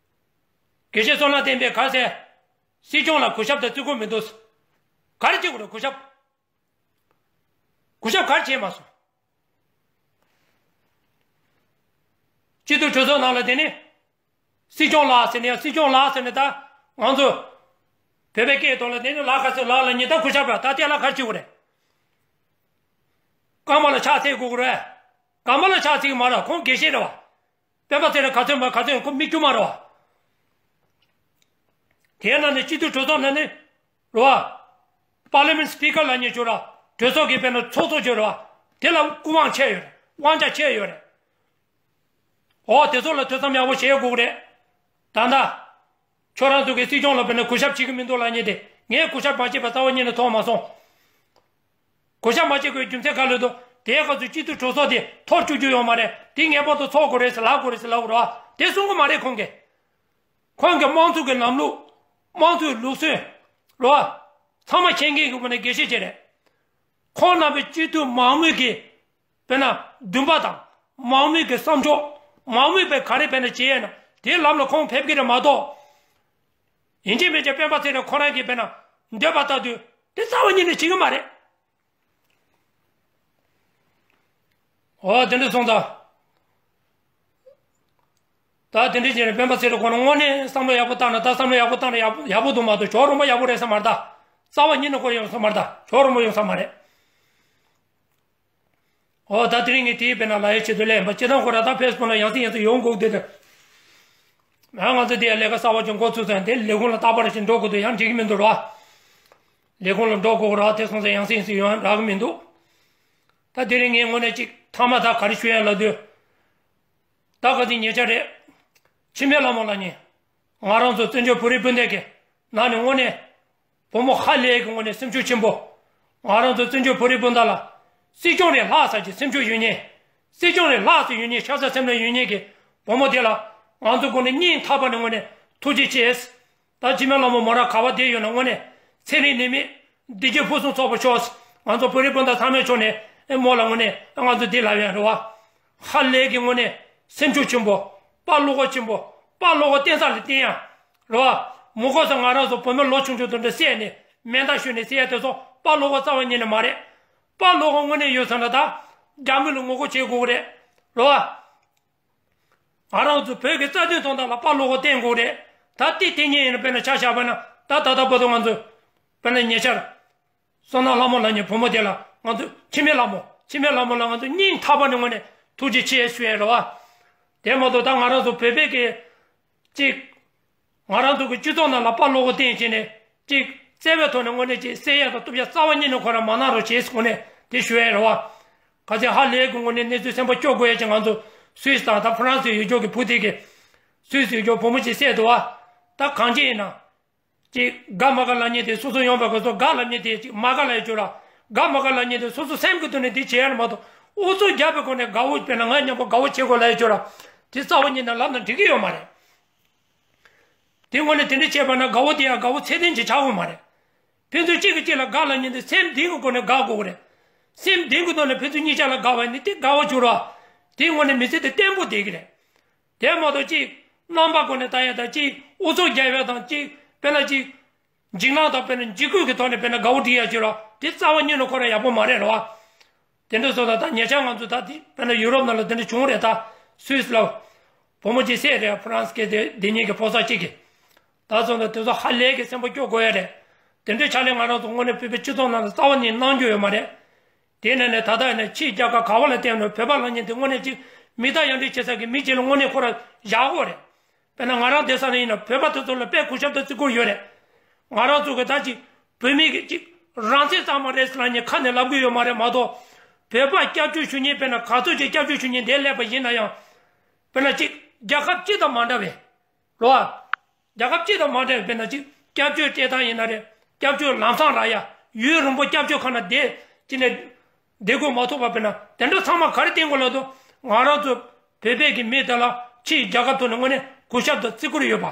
དགེ་བཤེས་བསོད་ནམས་བསྟན་འཕེལ་ག་ཟེ། སྲིད་སྐྱོང་ལ་གུས་ཞབས་དང་བརྩི་བཀུར་མི་འདུག་ག་རེ་བྱེད་དགོས་རེད་གུས་ཞབས། གུས་ཞབས་ག་རེ་བྱས་མ་སོང་། སྤྱི་འཐུས་གྲོས་ཚོགས་ནང་ལ་དེ་ནི། སྲིད་སྐྱོང་ལགས་ཟེར་ནས་སྲིད་སྐྱོང་ལགས་ཟེར་ནས་ད་ང་ཚོ། བོད་པའི་སྐད་ཐོག་ལ་དེ་ནི་ལགས་ཁ་སེ་ལགས་ལ་ཉིན་ལྟར་གུས་ཞབས་ར་ད་དེ་ལ་ག་རེ་བྱེད་དགོས་རེད། རྐང་པ་ལ་ཕྱག་འཚལ་དགོས་ཀྱི་རེད། རྐང་པ་ལ་ཕྱག་འཚལ་གྱི་མ་རེད་ཁོང་དགེ་བཤེས་རེད་བ། སྤེན་པ་ཚེ་རིང་ག་ཚོད་མ་ག་ཚོད་ཁོ་མི་དཀྱུས་མ་རེད་བ། དེའི་ནང་ནས་སྤྱི་འཐུས་གྲོས་ཚོགས་ནང་ནས་རེད་བ། པར་ལི་མེན་སི་པི་ཀར་ལབ་མཁན་ཅིག་ཡོད་ར། གྲོས་ཚོགས་ཀྱི་དཔེར་ན་ཚོགས་གཙོ་ཅིག་ཡོད་ར་བ། དེ་ལ་སྐུ་དབང་ཆེ་ཡོད་རེད། དབང་ཆ་ཆེ་ཡོད་རེད། འོ་དེ་ཚོ་ལ་ཐོས་བསམ་ཡག་པོ་བྱེད་དགོས་རེད། ད་ལྟ། ཁྱོད་རང་ཚོ་གི་སྲིད་སྐྱོང་ལ་དཔེར་ན་གུས་ཞབས་བྱེད་ཀྱི་མི་འདུག་ལབ་མཁན་དེ་ངས་གུས་ཞབས་མ་བྱས་པ་རྩ་བ་ཉིད་ནས་མཐོང་མ་སོང་། གུས་ཞབས་མ་བྱེད་དགོས་རྒྱུ་མཚན་ག་ལ་འདུག་དེའི་སྐབས་སུ་སྤྱི་འཐུས་གྲོས་ཚོགས་དེ་འཐོར་བཅུག་རྒྱུ་ཡོད་མ་རེད། དེ་ངེས་པར་དུ་ཚོགས་དགོས་རེད་ཟེར་ལབ་དགོས་རེད་ཟེར་ལབ་དགོས་རེད་བ། དེ་གསུང་གི་མ་རེད་ཁོང་གིས། ཁོང་གིས་དམངས་གཙོ་གི་ལམ་ལུགས། དམངས་གཙོའི་ལུགས་སྲོལ། རེད་བ། ཚང་མ་མཁྱེན་མཁན་གྱི་སྒོ་ནས་དགེ་བཤེས་ཅིག་རེད། ཁོང་རྣམ་པའི་སྤྱི་འཐུས་མང་མོས་ཀྱིས། དཔེར་ན་འདུན་པ་དང་མང་མོས་ཀྱི་བསམ་ཕྱོགས། མང་མོས་པས་ག་རེ་དཔེར་ན་བྱེད་ཡས་ན་དེའི་ལམ་ལ་ཁོང་ཕེབས་ཀྱི་རེད་མ་གཏོགས། ཡིན་གཅིག་མིན་གཅིག་སྤེན་པ་ཚེ་རིང་ཁོ་རང་གིས་དཔེར་ན་འདོད་པ་ལྟར་དུ་དེ་རྩ་བ་ཉིད་ནས་བྱེད་ཀྱི་མ་རེད། འོ་དེ་འདྲ་སོང་ཙང་། ད་དེ་འདྲ་བྱས་ནས་སྤེན་པ་ཚེ་རིང་ཁོ་རང་དངོས་གནས་བསམ་བློ་ཡག་པོ་བཏང་ན་ད་བསམ་བློ་ཡག་པོ་བཏང་ན་ཡག་པོ་ཡག་པོ་འདུག་མ་གཏོགས་ཕྱོགས་རིང་པོ་ཡག་པོ་རེད་བསམ་མ་རེད་ད། རྩ་བ་ཉིད་ནས་ཁོ་ཡོང་ས་མ་རེད་ད། ཕྱོགས་རིང་པོ་ཡོང་ས་མ་རེད། འོ་ད་དེ་རིང་ངས་དེའི་དཔེར་ན་ལབ་ཡས་ཆེད་དུ་སླེབས་ཡིན་པ་སྤྱིར་བཏང་ཁོ་རང་ད་ཕེ་སི་བུག་ལ་ཡང་སེ་ཡང་སེ་ཡོང་དགོས་དེ་དེ། ང་ང་ཚོ་དེ་ལས་ཀ་གསར་པ་ཅིག་འགོ་ཚུགས་ཙང་དེ་ལས་ཁུངས་ལ་རྟག་པར་ཞིག་འགྲོ་དགོས་དུས་ཡང་འགྲིག་གི་མི་འདུག་རོ། ལས་ཁུངས་ལ་འགྲོ་དགོས་རོ་དེ་སོང་ཙང་ཡང་སེ་ཡང་སེ་ཡོང་ཡ་རག་གི་མི་འདུག་ད་དེ་རིང་ངས་དངོས་གནས་ཅིག་མཐའ་མ་ད་ག་རེ་ཞུ་ཡ་ལབ་དུས། ད་ག་ཚོད་ཉེ་ཆར་རེད། འཆི་མེད་ལྷ་མོ་ལབ་མཁན། ང་རང་ཚོ་བཙན་བྱོལ་བོད་རིགས་སྤུན་ཟླ་གི་ནང་ནས་དངོས་གནས། བུ་མོ་ཧ་ལས་ཀྱི་དངོས་གནས་སེམས་ཤུགས་ཆེན་པོ། ང་རང་ཚོ་བཙན་བྱོལ་བོད་རིགས་སྤུན་ཟླ་ལ། སྲིད་སྐྱོང་རེ་ལྷག་ས་ཀྱི་སེམས་ཤུགས་ཡོད་མཁན། སྲིད་སྐྱོང་རེ་ལྷག་ས་ཡོད་མཁན་ཤ་ཚ་སེམས་ལ་ཡོད་མཁན་གྱི་བུ་མོ་དེ་ལ། ང་ཚོ་སྒོ་ནས་སྙིང་ཐག་པ་ནས་དངོས་གནས་ཐུགས་རྗེ་ཆེ། ད་འཆི་མེད་ལྷ་མོ་མོ་རང་ག་པར་བསྡད་ཡོད་ན་དངོས་གནས་ཚེ་རིང་ནད་མེད་བདེ་སྐྱིད་ཕུན་སུམ་ཚོགས་པ་ཤོག་ང་ཚོ་བོད་རིགས་སྤུན་ཟླ་ཚང་མའི་ཕྱོགས་ནས་ཨེ་མོ་ལ་དངོས་གནས་ང་ཚོ་འདི་ལབ་ཡ་རེད་བ། ཧ་ལས་ཀྱི་དངོས་གནས་སེམས་ཤུགས་ཆེན་པོ། དཔའ་བློ་ཁོག་ཆེན་པོ། དཔའ་བློ་ཁོག་བརྟན་ས་ལ་བརྟན་ཡ། རེད་བ། མི་དགོས་ས་ང་རང་ཚོ་བུད་མེད་ལོ་ཆུང་ཆུང་དེ་འདྲ་བསད་ནས་མེ་མདའ་གཞུས་ནས་བསད་ཡ་དེ་ཚོ་དཔའ་བློ་ཁོག་རྩ་བ་ཉིད་ནས་མ་རེད། དཔའ་བློ་ཁོག་དངོས་གནས་ཡོད་ས་ན་ད། རྒྱ་མི་ལ་ངོ་རྒོལ་བྱེད་དགོས་ཀྱི་རེད། རེད་བ། ང་རང་ཚོ་བོད་ཀྱི་རྩ་དོན་དོན་དག་ལ་དཔའ་བློ་ཁོག་བསྟན་དགོས་རེད། ད་ལྟའི་དེ་ཉིད་ཡིན་ན་དཔེར་ན་ཆ་བཞག་པ་ན་ད་ད་ལྟ་བར་དུ་ང་ཚོ། དཔེར་ན་ཉེ་ཆར། བསོད་ནམས་ལྷ་མོ་ལབ་མཁན་བུ་མོ་དེ་ལ་ང་ཚོ་འཆི་མེད་ལྷ་མོ་འཆི་མེད་ལྷ་མོ་ལ་ང་ཚོ་སྙིང་ཐག་པ་ནས་དངོས་ནས་ཐུགས་རྗེ་ཆེ་ཞུ་ཡས་རེད་བ། དེ་མ་གཏོགས་ད་ང་རང་ཚོ་བོད་པའི་གི་ཅིག་ང་རང་ཚོ་གི་སྤྱི་ཚོགས་ནང་ལ་དཔའ་བློ་ཁོག་བསྟན་བྱས་ནས་ཅིག་བརྩེ་བའི་ཐོག་ནས་དངོས་གནས་ཅིག་བསད་ཡས་དང་གཏུབ་ཡས་རྩ་བ་ཉིད་ནས་ཁོ་རང་མ་གནང་རོགས་བྱེད་ཟེར་དངོས་གནས་དེ་ཞུ་ཡས་རེད་བ། ག་ཚད་ཧ་ལས་གི་དངོས་གནས་གནས་ཚུལ་སེམས་པ་སྐྱོ་དགོས་ཡས་ཅིག་ང་ཚོ་སུད་སི་དང་ད་ཧྥ་རན་སི་ཡུལ་ཕྱོགས་ཀྱི་བུ་དེ་གི་སུད་སི་ཡུལ་ཕྱོགས་བུ་མོ་ཅིག་བསད་འདུག་བ། ད་གང་ཅི་ཡིན་ན། ཅིག་དགའ་མ་དགའ་ལབ་མཁན་དེ་སོ་སོ་ཡོང་བའི་སྐབས་སུ་དགའ་ལབ་མཁན་དེ་ཅིག་མ་དགའ་ལབ་ཡ་ཅིག་ཡོད་ར། དགའ་མ་དགའ་ལབ་མཁན་དེ་སོ་སོ་སེམས་ཀྱི་དོན་ནས་འདི་བྱེད་ཡ་རེད་མ་གཏོགས་ཨུ་ཚུགས་རྒྱབ་པའི་སྒོ་ནས་དགའ་བོ་དཔེར་ན་ང་མཉམ་པོ་དགའ་བོ་བྱེད་དགོས་ལབ་ཡ་ཅིག་ཡོད་ར། དེ་རྩ་བ་ཉིད་ནས་ལབ་ན་འགྲིག་གི་ཡོད་མ་རེད། དེ་དངོས་གནས་དེ་འདྲ་བྱས་པ་ན་དགའ་བོ་དེ་ཡང་དགའ་བོ་ཚད་ལྡན་ཅིག་ཆགས་དགོས་མ་རེད། ཕན་ཚུན་གཅིག་གིས་གཅིག་ལ་དགའ་ལབ་མཁན་དེ་སེམས་གཏིང་གི་སྒོ་ནས་དགའ་དགོས་རེད། སེམས་གཏིང་གི་ཐོག་ནས་ཕན་ཚུན་གཉིས་ཆ་ལ་དགའ་བ་ཡིན་ན་དེ་དགའ་བ་འགྱུར་ར། དེའི་ངོས་ནས་མི་ཚེ་དེ་བརྟན་པོ་བསྡད་ཀྱི་རེད། དེ་མ་གཏོགས་གཅིག་རྣམ་པ་ཀུན་ནས་ལྟ་ཡ་དང་གཅིག་ཨུ་ཚུགས་རྒྱག་ཡ་དང་གཅིག་དཔེར་ན་གཅིག་འཇིགས་སྣང་དང་དཔེར་ན་འཇིགས་སྐུལ་གྱི་ཐོག་ནས་དཔེར་ན་དགའ་བོ་སྒྲིག་ཡ་བྱེད་རོགས་དེ་རྩ་བ་ཉིད་ནས་ཁོ་རང་ཡག་པོ་མ་རེད་རོགས། དེ་འདྲ་སོང་ཙང་ད་ཉེ་ཆར་ང་ཚོ་ད་དེ་དཔེར་ན་ཡུ་རོབ་ནང་ལ་དེ་འདྲ་བྱུང་རེད། ད་སུད་སི་ལ་བུ་མོ་གཅིག་བསད་རེད། ཧྥ་རན་སི་སྐད་དེ་དེ་ཉིད་ཀྱི་ཕོ་གསར་གཅིག་གིས། ད་སོང་ཙང་དེ་ཚོ་ཧ་ལས་ཀྱི་སེམས་པ་སྐྱོ་དགོས་ཡ་རེད། དེ་འདྲའི་ཕྱག་ལས་ང་རང་ཚོ་དངོས་གནས་བོད་པའི་སྤྱི་ཚོགས་ནང་ལ་རྩ་བ་ནས་གནང་རྒྱུ་ཡོད་མ་རེད། དེ་ནས་ནས་ད་ལྟ་ཡིན་ན་ཕྱིའི་རྒྱལ་ཁབ་ག་བ་ལ་བལྟས་ན་བོད་པ་ལབ་མཁན་དེ་དངོས་གནས་ཅིག་མིག་ལྟ་ཡར་འདྲེན་བྱེད་ས་གི་མི་གཅིག་ལ་དངོས་གནས་ཁོ་རང་བཞག་དགོས་རེད། དཔེར་ན་ང་རང་བསྡད་ས་ནས་ཡིན་ན་བོད་པ་དེ་ཚོ་ལ་དཔེ་གུས་ཞབས་དང་བརྩི་བཀུར་ཡོད་རེད། ང་རང་ཚོ་གི་ད་ཅིག་བོད་མི་གི་ཅིག་རང་བཙན་གཙང་མ་རེད་ཟེར་ལབ་མཁན་ཁ་ནས་ལབ་གི་ཡོད་མ་རེད་མ་གཏོགས། བོད་པ་སྐྱབས་བཅོལ་ཞུ་མཁན་དཔེར་ན་ག་ཚོད་ཅིག་སྐྱབས་བཅོལ་ཞུ་མཁན་འདིར་སླེབས་པ་ཡིན་ན་ཡང་། དཔེར་ན་ཅིག་རྒྱལ་ཁབ་སྤྱི་དང་མ་འདྲ་བའི། རོ། རྒྱལ་ཁབ་སྤྱི་དང་མ་འདྲ་བའི་དཔེར་ན་ཅིག་སྐྱབས་བཅོལ་སྤྲད་སྟངས་ཡིན་ན་རེད། སྐྱབས་བཅོལ་ལམ་སང་རག་ཡ། ཡུན་རིང་པོ་སྐྱབས་བཅོལ་ཁང་ན་བསྡད་ཅི་ནས་བསྡད་དགོས་མ་ཐུག་པ་དཔེར་ན་དེ་འདྲ་ཚང་མ་ག་རེ་བསྟན་དགོས་ལབ་དུས་ང་རང་ཚོ་བོད་པའི་གི་མི་དེ་ལ་ཕྱིའི་རྒྱལ་ཁབ་ཐོག་ནས་དངོས་གནས་གུས་ཞབས་དང་བརྩི་བཀུར་ཡོད་པ།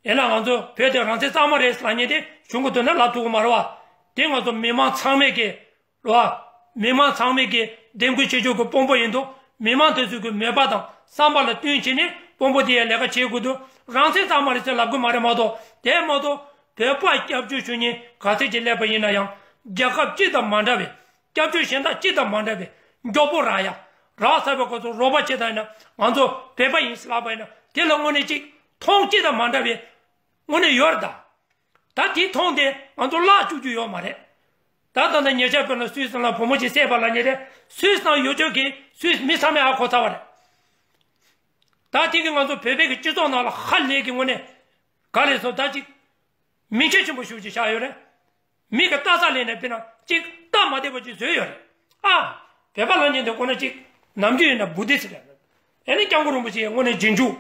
ཡིན་ན་ང་ཚོ་བོད་དེ་རང་བཙན་གཙང་མ་རེད་ལབ་མཁན་དེ་གཞུང་གི་དོན་ན་ལབ་ཐུབ་ཀྱི་མ་རེད་བ། དེ་ང་ཚོ་མི་མང་ཚང་མས་ཀྱི། རོ། མི་མང་ཚང་མས་ཀྱི་འདེམས་བསྐོ་བྱེད་ཕྱོགས་ཀྱི་དཔོན་པོ་ཡིན་དུས་མི་མང་དེ་ཚོའི་གི་མོས་པ་དང་བསམ་པ་ལ་བསྟུན་བྱས་ནས་དཔོན་པོ་དེ་ཡ་ལས་ཀ་བྱེད་དགོས་དུས་རང་བཙན་གཙང་མ་རེད་ཟེར་ལབ་དགོས་མ་རེད་མ་གཏོགས། དེ་མ་གཏོགས་བོད་པ་སྐྱབས་བཅོལ་ཞུ་མཁན་ག་ཚད་ཅིག་སླེབས་པ་ཡིན་ན་ཡང་རྒྱལ་ཁབ་སྤྱི་དང་མ་འདྲ་བའི་སྐྱབས་བཅོལ་གཞན་དག་སྤྱི་དང་མ་འདྲ་བའི་མགྱོགས་པོ་རག་ཡ། རག་ཚར་བའི་སྐབས་སུ་རོགས་པ་བྱེད་སྟངས་ཡིན་ན་ང་ཚོ་བོད་པ་ཡིན་ཟེར་ལབ་པ་ཡིན་ན་དེ་ལ་དངོས་གནས་ཅིག་མཐོང་སྤྱི་དང་མ་འདྲ་བའི་དངོས་གནས་ཡོད་རེད་ད། ད་དེའི་མཐོང་དེ་ང་ཚོ་བརླག་བཅུག་རྒྱུ་ཡོད་མ་རེད། ད་ད་ལྟ་ཉེ་ཆར་དཔེར་ན་སུད་སི་ནང་ལ་བུ་མོ་གཅིག་བསད་པ་ལབ་མཁན་དེ་སུད་སི་ནང་ཡོད་ཆོག་གི་སུད་སི་མི་ཚང་མས་ཧ་གོ་ཚར་བ་རེད། ད་དེ་གི་ང་ཚོ་བོད་པའི་གི་སྤྱི་ཚོགས་ནང་ལ་ཧ་ལས་ཀྱི་དངོས་གནས་ག་རེ་སོང་ད་ཅིག་མིག་ཆེ་ཆེན་པོ་ཞེ་པོ་ཅིག་བཞག་ཡོད་རེད། མི་གི་ལྟ་ས་ལས་ནས་དཔེར་ན་ཅིག་སྟབས་མ་བདེ་པོ་ཅིག་བཟོས་ཡོད་རེད། ཨ། བོད་པ་ལབ་མཁན་དེ་ཁོ་ན་ཅིག་ནམ་རྒྱུན་ཡིན་ན་བུ་དེ་ཟེར་ཡ། ཨེ་ནི་སྐྱབས་མགོན་རིན་པོ་ཆེ་དངོས་གནས་རྗེས་འཇུག་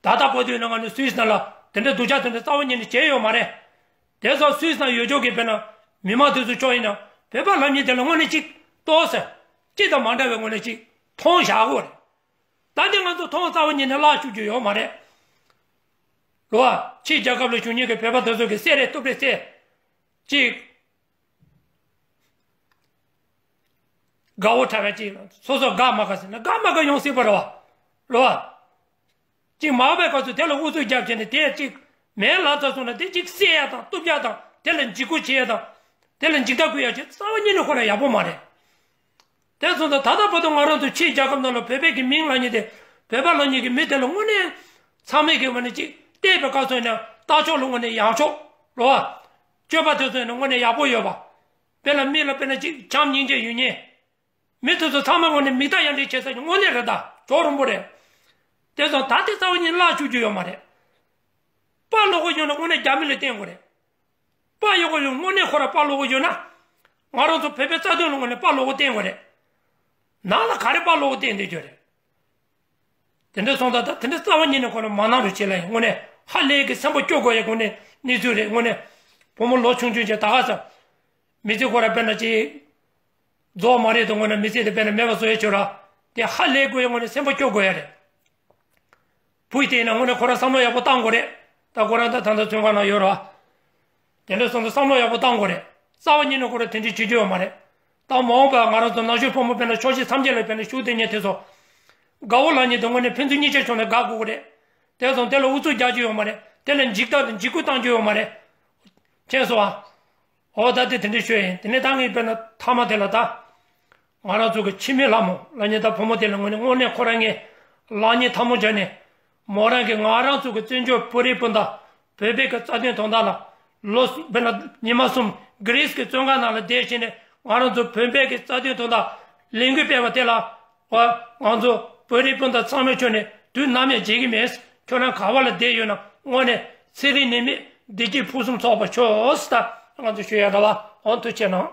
ད་ལྟ་བར་དུ་ཡིན་ན་ང་ནི་སུད་སི་ནང་ལ་དེ་འདྲའི་སྡུག་ཅག་དེ་འདྲ་རྩ་བ་ཉིད་ནས་བྱས་ཡོད་མ་རེད། དེ་ཚོ་སུད་སི་ནང་ཡོད་ཆོག་གི་དཔེར་ན་མི་མང་དེ་ཚོ་ཆོག་ཡིན་ན་བོད་པ་ལབ་མཁན་དེ་ལ་དངོས་གནས་ཅིག་ལྟོས་ཟེར། ཅི་དང་མ་འདྲ་བའི་དངོས་གནས་ཅིག་མཐོང་བཞག་དགོས་རེད། ད་དེ་ང་ཚོ་མཐོང་རྩ་བ་ཉིད་ནས་བརླག་བཅུག་རྒྱུ་ཡོད་མ་རེད། རོ། ཕྱིའི་རྒྱལ་ཁབ་ལ་བཞུགས་མཁན་གྱི་བོད་པ་དེ་ཚོ་གི་བསད་རེས་གཏུབ་རེས་བསད། ཅིག་དགའ་བོ་དྲག་ག་ཅིག་སོ་སོ་དགའ་མ་དགའ་ཟེར་ན་དགའ་མ་དགའ་ཡོང་སྲིད་པ་རེད་བ། རེད་བ། ཅིག་མ་འོས་པའི་སྐབས་སུ་དེ་ལ་ཨུ་ཚུགས་རྒྱབ་བྱས་ནས་དེ་ཅིག་མེད་ལབ་ཚར་སོང་ན་དེ་ཅིག་བསད་ཡ་དང་གཏུབ་ཡ་དང་དེ་ལ་འཇིགས་སྐུལ་བྱེད་ཡ་དང་། དེ་ལ་འཇིགས་སྐུལ་ཡ་བྱེད་རྩ་བ་ཉིད་ནས་ཁོ་རང་ཡག་པོ་མ་རེད། དེ་སོང་ཙང་ད་ལྟ་བར་དུ་ང་རང་ཚོ་ཕྱིའི་རྒྱལ་ཁབ་ནང་ལ་བོད་པའི་གི་མིང་ལབ་མཁན་དེ་བོད་པ་ལབ་མཁན་གི་མི་དེ་ལ་དངོས་གནས་ཚང་མས་གི་དངོས་གནས་ཅིག་བལྟས་པའི་སྐབས་སུ་ཡིན་ན་ལྟ་ཕྱོགས་ལ་དངོས་གནས་ཡག་ཕྱོགས་རེད་བ། སྤྱོད་པ་དེ་ཚོ་ཡིན་ན་དངོས་གནས་ཡག་པོ་ཡོད་པ། དཔེར་ན་མི་ལ་དཔེར་ན་ཅིག་བྱམས་སྙིང་རྗེ་ཡོད་མཁན། མི་དེ་ཚོ་ཚང་མ་དངོས་གནས་མིག་ལྟ་ཡར་འདྲེན་བྱེད་ས་ཀྱི་དངོས་གནས་རེད་ད། ཇོ་རིན་པོ་རེད། དེ་ཚོ་ད་དེ་རྩ་བ་ཉིད་བརླག་བཅུག་རྒྱུ་ཡོད་མ་རེད། དཔའ་བློ་ཁོག་ཡོད་ན་དངོས་གནས་རྒྱ་མི་ལ་བརྟེན་དགོས་རེད། དཔའ་ཡོད་དགོས་ཡོད་དངོས་གནས་ཁོ་ར་དཔའ་བློ་ཁོག་ཡོད་ན། ང་རང་ཚོ་བོད་པའི་རྩ་དོན་ལ་དངོས་གནས་དཔའ་བློ་ཁོག་བརྟེན་དགོས་རེད། ནང་ལ་ག་རེ་དཔའ་བློ་ཁོག་བརྟེན་བསྡད་རྒྱུ་རེད། དེ་འདྲ་སོང་ཙང་ད་དེ་འདྲ་རྩ་བ་ཉིད་ནས་ཁོ་ར་མ་གནང་རོགས་བྱེད་ལ་ཡིན། དངོས་གནས་ཧ་ལས་ཀྱི་སེམས་པ་སྐྱོ་དགོས་ཡ་དངོས་གནས་གནས་ཚུལ་རེད། དངོས་གནས་བུ་མོ་ལོ་ཆུང་ཆུང་ཅིག་ད་ག་ས་མི་ཚེ་ཁོ་ར་དཔེར་ན་ཅིག་རྫོགས་མ་རེད་དུ་དངོས་གནས་མི་ཚེ་དེ་དཔེར་ན་མེད་པ་བཟོ་ཡ་ཆོག་ར། དེ་ཧ་ལས་དགོས་ཡ་དངོས་གནས་སེམས་པ་སྐྱོ་དགོས་ཡ་རེད། བུ་ཡི་སྟེང་ན་དངོས་གནས་ཁོ་རང་བསམ་བློ་ཡག་པོ་བཏང་དགོས་རེད། ད་ཁོ་རང་ད་ད་ལྟ་བཙོན་ཁང་ནང་ཡོད་རེད་བ། དེ་འདྲ་སོང་ཙང་བསམ་བློ་ཡག་པོ་བཏང་དགོས་རེད། རྩ་བ་ཉིད་ནས་ཁོ་རང་དེ་འདྲ་བྱེད་རྒྱུ་ཡོད་མ་རེད། ད་མ་འོངས་པ་ང་རང་ཚོ་ནང་ཆོས་ཕོ་མོ་དཔེར་ན་ཕྱོགས་བཞི་མཚམས་བརྒྱད་ལ་དཔེར་ན་བཞུགས་བསྡད་མཁན་དེ་ཚོ། དགའ་བོ་ལབ་མཁན་དེ་དངོས་གནས་ཕན་ཚུན་གཉིས་ཆ་ཕྱོགས་ནས་དགའ་དགོས་ཀྱི་རེད། དེ་སོང་དེ་ལ་ཨུ་ཚུགས་རྒྱག་རྒྱུ་ཡོད་མ་རེད། དེ་ལ་འཇིགས་སྐྲག་དང་འཇིགས་སྐུལ་བཏང་རྒྱུ་ཡོད་མ་རེད། མཁྱེན་སོང་ཨ། འོ་ད་དེ་དེ་འདྲ་ཤོད་ཡིན། དེ་ནས་ད་ངས་དཔེར་ན་མཐའ་མ་དེ་ལ་ད། ང་རང་ཚོ་གི་འཆི་མེད་ལྷ་མོ་ལབ་མཁན་ད་བུ་མོ་དེ་ལ་དངོས་གནས་དངོས་གནས་ཁོ་རང་ངས་ལག་གཉིས་ཐལ་མོ་སྦྱར་ནས། མོ་རང་གིས་ང་རང་ཚོ་གི་བཙན་བྱོལ་བོད་རིགས་སྤུན་ཟླ་བོད་པའི་གི་རྩ་དོན་དོན་དག་ལ་ལོ་དཔེར་ན་ཉི་མ་གསུམ་གྷི་རིས་ཀྱི་བཙོན་ཁང་ནང་ལ་བསྡད་བྱས་ནས་ང་རང་ཚོ་བོད་པའི་གི་རྩ་དོན་དོན་དག་ལས་འགུལ་སྤེལ་བ་དེ་ལ། ང་ཚོ་བོད་རིགས་སྤུན་ཟླ་ཚང་མའི་ཁྱོན་ནས་དུས་ནམ་ཡང་བརྗེད་ཀྱི་མེད། ཁྱོད་རང་ག་བ་ལ་བསྡད་ཡོད་ན་དངོས་གནས་ཚེ་རིང་ནད་མེད་བདེ་སྐྱིད་ཕུན་སུམ་ཚོགས་པ་ཤོག་ཟེར་ད་ང་ཚོ་ཞུ་ཡ་ར་བ། འོ་ཐུགས་རྗེ་གནང་།